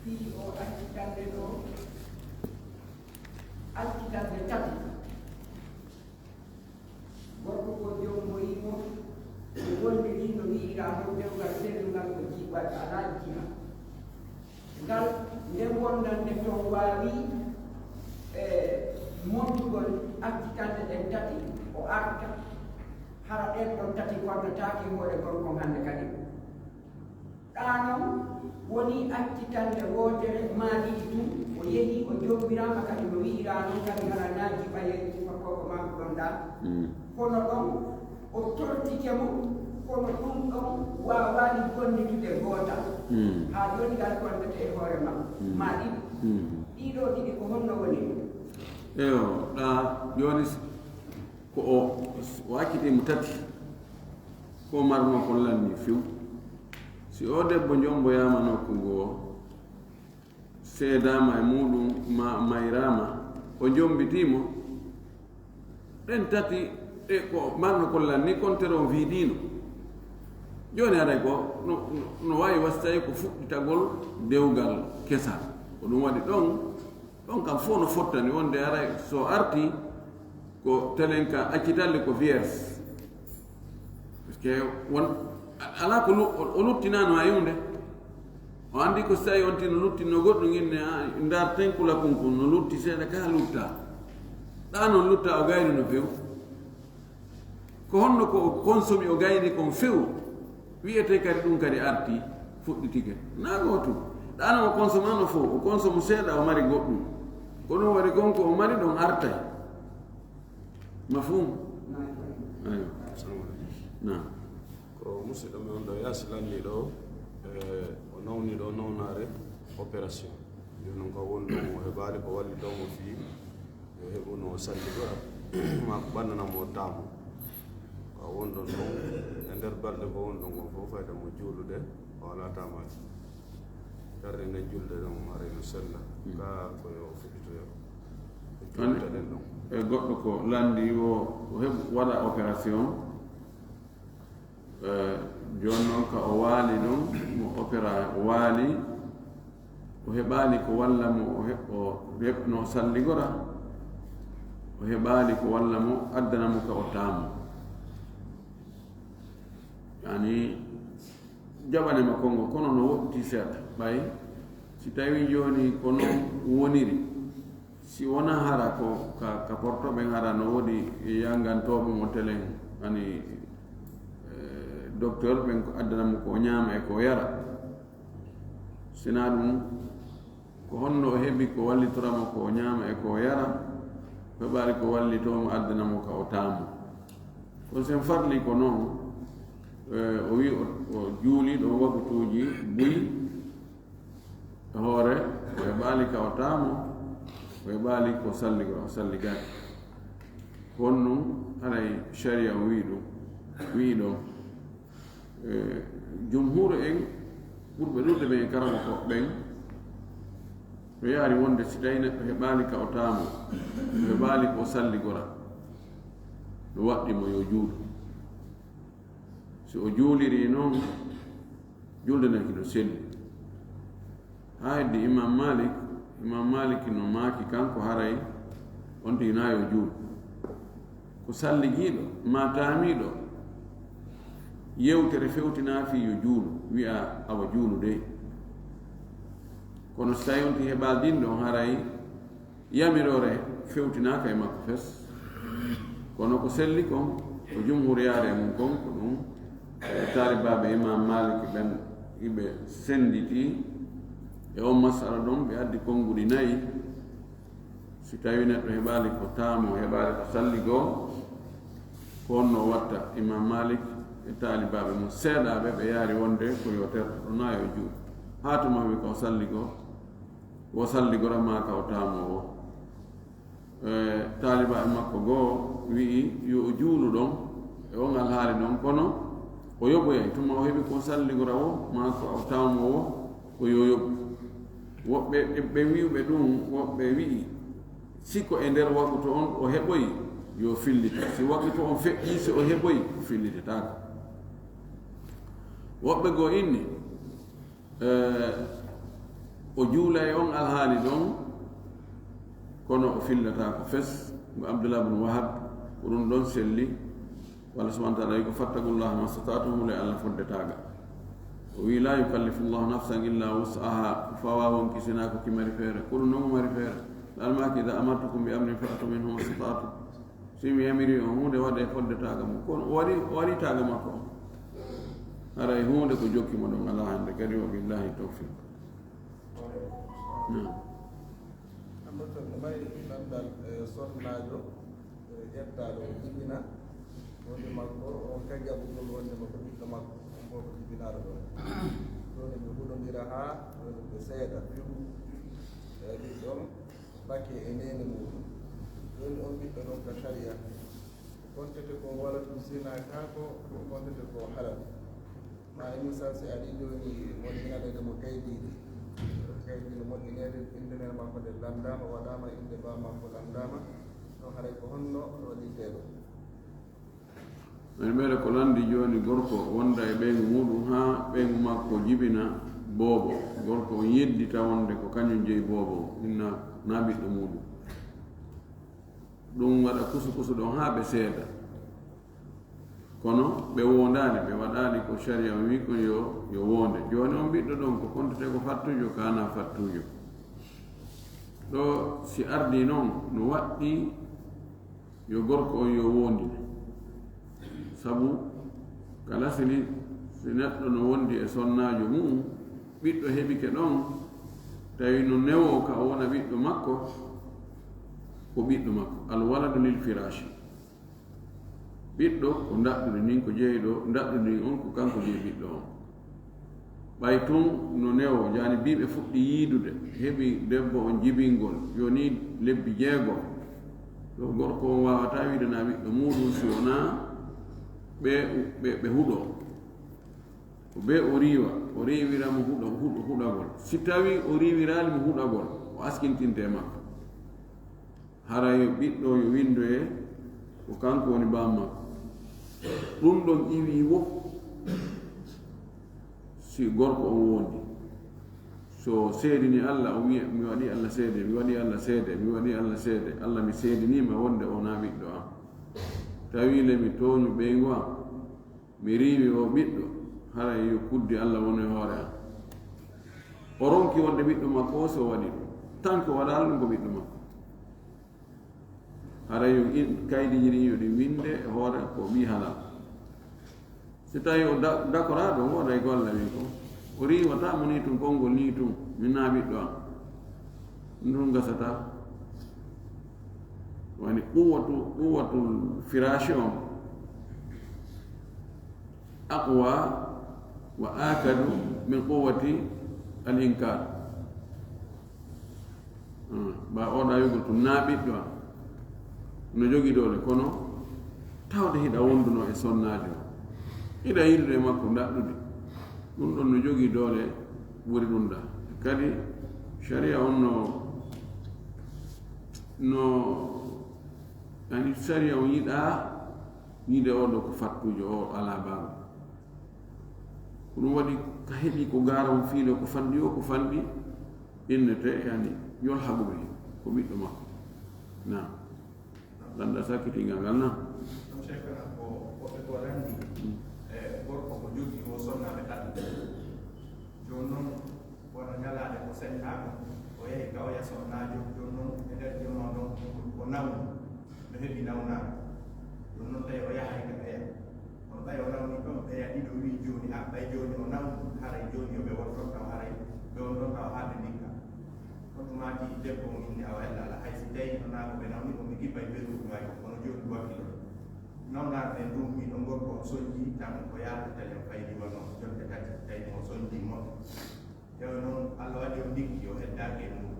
Fii o accitande ɗo, accitande tati. Gorko ko jomboyii mo, o wondirii no wi'iraa ɗon dewgal sellungal ko jiɓat alaa jiha. Ngal, nden wondande ton waawi, e, montugol accitande ɗen tati, o arta, hara ɗen ɗon tati konnataake hoore gorko on hannde kadi. Ɗaa non wonii accitande wootere maa ɗiɗi tun, o yehii, o jombiraama kadi no wi'iraa non kadi hara naa jiɓayee tuma koko makko ɗon ɗaa. Mm. Kono ɗon, o tortike mo, kono ɗum ɗon waawaani gonnitude gootal. Mm. Haa jooni ngal konnete e hoore makko. Mm. Maa ɗiɗi. Mm. Ɗiɗo ɗiɗi ko honno woni? Eyo, ɗaa jooni s-, ko o, o accitii mo tati, ko marnoo kon lanni few. Si o debbo jomboyaama nokku ngoo, seedaama e muuɗum, ma mayraama, o jombitii mo, ɗen tati ɗe ko marno kon lanni, kon tero vidiino. Jooni haray ko no, no, no waawi wasi tawi ko fuɗɗitagol dewgal kesal. Ko ɗum waɗi ɗon, ɗon kam fof no fottani wonde haray so arti ko telen ka accitalle ko vierge. Parce que won alaa ko lu- o luttinano hay hunde. O anndi ko so tawi on tino luttino goɗɗum inne, ndar tenkula kun kun no lutti seeɗa ka lutta. Ɗa noon lutta o gayni no few. Ko honno ko o konsomi o gayni kon few? Wiyete kadi ɗum kadi arti fuɗɗitike. Na gootu. Ɗano o konsomano fof, o konsomo seeɗa o mari goɗɗum. Ko ɗum waɗi kon ko o mari ɗon artay. Mafhum? Ayo. Na. Ko musidɗo men on ɗo yaasi lanni ɗo, o nawni ɗo nawnaare opération. Jooni noon ko won ɗum o heɓaali ko wallitoo mo fii yo heɓuno salli gora ma ko ɓannana mo taamo. Ko won ɗon ɗum e nder balɗe ko won ɗon kon fof fayda mo juulude o alaa taamaade. Darde nden julde ɗon haray no sella ka ko yo fuɗɗitoyo. Jultaɗen ɗon. E goɗɗo ko lanndi o heɓu waɗa opération. Jooni noon ka o waali ɗum mo opéra o waali, o heɓaali ko walla mo o heɓno salligora. O heɓaali ko walla mo addana mo ka o taamo. Yani jaɓane makko ngo kono no woɗɗiti seeɗa ɓay si tawi jooni ko noon woniri. Si wona hara ko ka porto ɓen hara no woodi yangantooɓe mo telen ani docteur ɓen ko addana mo ko ñaama e ko yara. Sina ɗum ko honno o heɓi ko wallitora mo ko ñaama e ko yara? Ko heɓaali ko wallitoo mo addana mo ka o taamo. Kono sen farli ko noon o wi o juuli ɗo wakutuuji buy. E hoore o heɓaali ka o taamo o heɓaali ko salligoo o salligaaki. Honɗum haray sharia o wii ɗum wii ɗon? Jumhuuru en ɓurɓe ɗuuɗde ɓen e karamokooɓe ɓen ɓe yaari wonde si tawi neɗɗo heɓaali ka o taamo o heɓaali ko salligora no waɗɗi mo yo juulu. Si o juulirii noon julde nden hino selli. Haa heddi imam malik imam malik no maaki kanko haray on tigi naa yo juul. Ko salligiiɗo maa taamiiɗo yewtere fewtinaa fii yo juulu wi'a awa juulu dey. Kono si tawi on tigi heɓaali ɗin ɗon haray yamiroore fewtinaaka e makko fes. Kono ko selli kon ko jumhur yaari e mum kon ko ɗum e taalibaaɓe imam maliki ɓen iɓe sennditi e on masala ɗon ɓe addi konnguɗi nayi. Si tawi neɗɗo heɓaali ko taamo heɓaali ko salligoo ko honno watta? Imam malik e taalibaaɓe mum seeɗaaɓe ɓe yaari wonde ko yo terto ɗo naa yo juul. Haa tuma wi ko salligoo wo salligora maa ka o taamoo wo. Taalibaaɓe makko goo wi'i yo o juulu ɗon e on alhaali ɗon kono o yoɓoyay tuma o heɓi ko salligora wo maa ko o taamoo wo ko yo yoɓu. Woɓɓe ɓe wi'uɓe ɗum woɓɓe wi'i si ko e nder wakuto on o heɓoyi yo fillito si wakuto on feƴƴii si o heɓoyi fillitetaako. Woɓɓe goo inni o juula e on alhaali ɗon kono o fillataako fes. Ngo abdullah bnu wahab ko ɗum ɗon selli. Walla subhanahu taala wi ko fattagullaha mastataatum hule allah foddetaaga. O wi la yukallifu llahu nafsan illa wus'aha ko fawa wonki sina ko ki mari feere ko ɗum nomo mari feere. Almaki ida amartukum bi amrin fa'tu minhu mastataatum. Si mi yamiri on huunde waɗe foddetaaga mum kono o waɗi o waɗi taaga makko on. Haray huunde ko jokki mo ɗon alaa hannde kadi wa billahi tawfiq. Ambaton no mari landal sonnaajo ƴettaaɗo o jibina wonde makko on ka jaɓugol wonde makko ɓiɗɗo makko on boko jibinaaɗo ɗon. Ɗoni ɓe huɗondira haa ɗoni ɓe seeɗa piw ɓiɗɗo on. Bakke e neene muuɗum. Jooni on ɓiɗɗo ɗon ka sariya kontete ko walatun zina kaa ko kontete ko halal. Ma e misal si ari jooni moƴƴinanede mo kaydiiji kaydi no moƴƴineede innde nene makko nde lanndaama waɗaama innde baa makko lanndaama. Ɗon haray ko honno waɗirtee ɗo? Mene ɓeele ko lanndi jooni gorko wonda e ɓeyngu muuɗum haa ɓeyngu makko jibina. Boobo, gorko on yeddita wonde ko kañum jeyi boobo on, inna na ɓiɗɗo muuɗum. Ɗum waɗa kusu-kusu ɗon haa ɓe seeda. Kono ɓe woondaani, ɓe waɗaali ko sariya on wi kon yo, yo woonde. Jooni on ɓiɗɗo ɗon ko kontetee ko fattuujo, ka na fattuujo. Ɗo si ardii non, no waɗɗii yo gorko on yo woondine. Sabu ka lasili, si neɗɗo no wondi e sonnaajo mu'um, ɓiɗɗo heɓike ɗon, tawi no newoo ka o wona ɓiɗɗo makko, ko ɓiɗɗo makko. Al waladu lil firaashi. Ɓiɗɗo ko ndaɗɗudi ndin, ko jeyi ɗo, ndaɗɗudi ndin on ko kanko jeyi ɓiɗɗo on. Ɓay tun no newo, jaani bii ɓe fuɗɗi yiidude, heɓi debbo on jibingol, yoni lebbi jeego. Ɗo gorko on waawata wiide na ɓiɗɗo muuɗum si wonaa ɓe, ɓe, ɓe huɗo. Ko bee o riiwa, o riiwira mo huɗo, huɗo, huɗagol. Si tawi o riiwiraali mo huɗagol, o askintinte e makko. Haray ɓiɗɗo yo winndoye ko kanko woni baaba makko. Ɗum ɗon iwii wo si gorko on wondi. So seedini Alla, o wiya, "Mi waɗi Alla seede, mi waɗi Alla seede, mi waɗi Alla seede. Alla, mi seediniima wonde o na ɓiɗɗo am. Tawi le mi tooñu ɓeyngu am. Mi riiwi o ɓiɗɗo, haray yo kuddi Alla wonu e hoore am." O ronki wonde ɓiɗɗo makko o, so waɗi ɗum. Tan ko waɗaali ɗum ko ɓiɗɗo makko. Haray yo in, kaydiiji ɗin yo ɗi winnde e hoore ko ɓii halal. Si tawi o da-, dakoraaɗo, o waɗay golle wi ko. O riiwata mo nii tun, konngol nii tun, mi na ɓiɗɗo am. Ɗum tun gasataa. Woni quwwatu, quwwatul firaashi on aqwa wa akadu min quwwati al inkar. Hmm. Ba oɗa yogol tun na ɓiɗɗo am. No jogi doole, kono tawde hiɗa wonduno e sonnaajo. Hiɗa yiɗude e makko ndaɗɗude. Ɗum ɗon no jogi doole ɓuri ɗum ɗa. Kadi, sharia on no, no, yani, sharia on yiɗa yiide oɗo ko fattujo, o ala baaba. Ko ɗum waɗi ka heɓi ko gaara on fiilo ko fanɗi o, ko fanɗi, innete, yani, yol haɓuɓe ko ɓiɗɗo makko. Naam. Ganda sakkitingal ngal na. Ɗum Cheikhana ko woɓɓe goo lanndi, e gorko ko jogii o sonnaaɓe tato. Jooni noon, wona ñalaande ko senndaama, o yahi ka oya sonnaajo. Jooni noon, e nder jemma noon, o nawni, no heɓi nawnaare. Jooni noon, tawi o yahay ka ɓeya. Kono ɓay o nawni ɗon, ɓeya ɗiɗo wii jooni, a, ɓay jooni o nawni, haray jooni yo ɓe won ɗon taw, haray ɓe won ɗon taw haa ɓe ndikka. Kono maati debbo on inni, awa ella ala, hay si tawi no naa ko ɓe nawni ko, mi gibbay beru ko wayi, kono jooni wakkilo. Nawnaare nden ɗum mi ɗon gorko on sonji, tan ko yaata telen faydi wano jonte tati, tawi mo sonji mo. Tawi noon Allah waɗi o ndikki, o heddaaki e mum.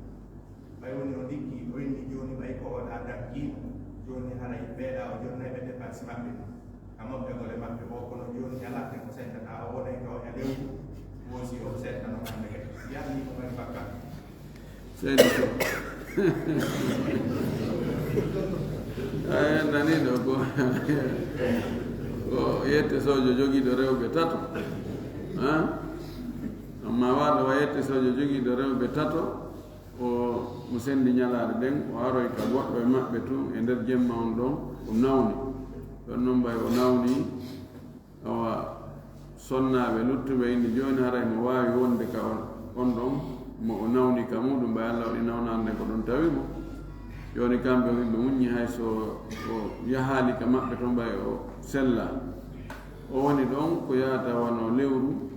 Ɓay woni o ndikki, o inni jooni, ɓay ko o ɗa dankii mo. Jooni haray ɓeeɗa o jonnay ɓe dépense maɓɓe. Ka moƴƴagol e maɓɓe o, kono jooni ñalaande ko sendata o wonay ka oña lewru, woosi o sendano hannde kadi. Yalni mo mari bakkat. Seydi Sow. Ay, nani ɗo ko, ko yette sojo jogiiɗo rewɓe tato. Ha? Amma waɗo wa yette sojo jogiiɗo rewɓe tato, o mo sendi ñalaare nden, o aroy ka goɗɗo e maɓɓe tun e nder jemma on ɗon, o nawni. Ɗon non mbay o nawni, awa, sonnaaɓe luttuɓe inni jooni haray mo waawi wonde ka on, on ɗon mo o nawni ka muɗum, mbay Allah waɗi nawnaande nden ko ɗon tawi mo. Jooni kamɓe o yimɓe muññi hay so o yahaali ka maɓɓe to mbay o sella. O woni ɗon ko yaata wano lewru,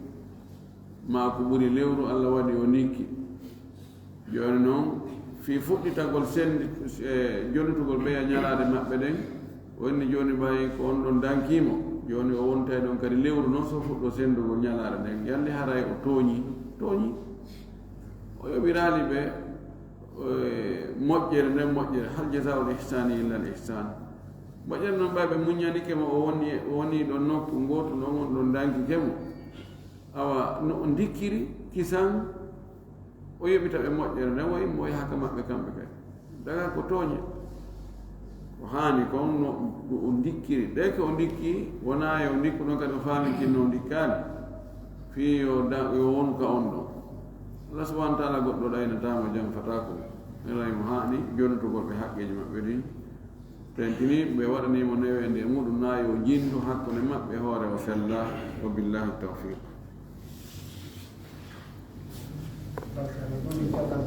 maa ko ɓuri lewru, Allah waɗi o nikki. Jooni noon, fii fuɗɗitagol sendi, e, jonnitugol ɓeya ñalaade maɓɓe ɗen, o inni jooni ɓay ko on ɗon dankii mo. Jooni o wontay ɗon kadi lewru noon so fuɗɗo sendugol ñalaade nden. Yalli haray o tooñi? Tooñi. O yoɓiraali ɓe, e, moƴƴere nden moƴƴere. Hal jazaa'ul ihsaani illal ihsaan. Moƴƴere noon ɓay ɓe muññanike mo, o woni, o woni ɗon nokku ngootu ɗon, on ɗon dankike mo. Awa, no o ndikkiri kisan, o yoɓita ɓe moƴƴere nden, o immo o yaha ka maɓɓe kamɓe kadi. Daga ko tooñe. Ko haani kon no ɗum o ndikkiri. Ɗe ko o ndikki, wonaa yo ndikku ɗon kadi o faamintinno o ndikkaali. Fii yo da-, yo wonu ka on ɗon. Allah subhanahu wa taala goɗɗo ɗaynataamo, janfataako. Ɓe ray mo haani jonnitugol ɓe haqqeeji maɓɓe ɗin. Tentini ɓe waɗaniimo neweende e muɗum, naa yo jinndu hakkunde maɓɓe hoore o sella. Wa billahi tawfiq. Barka, min ɗon min callan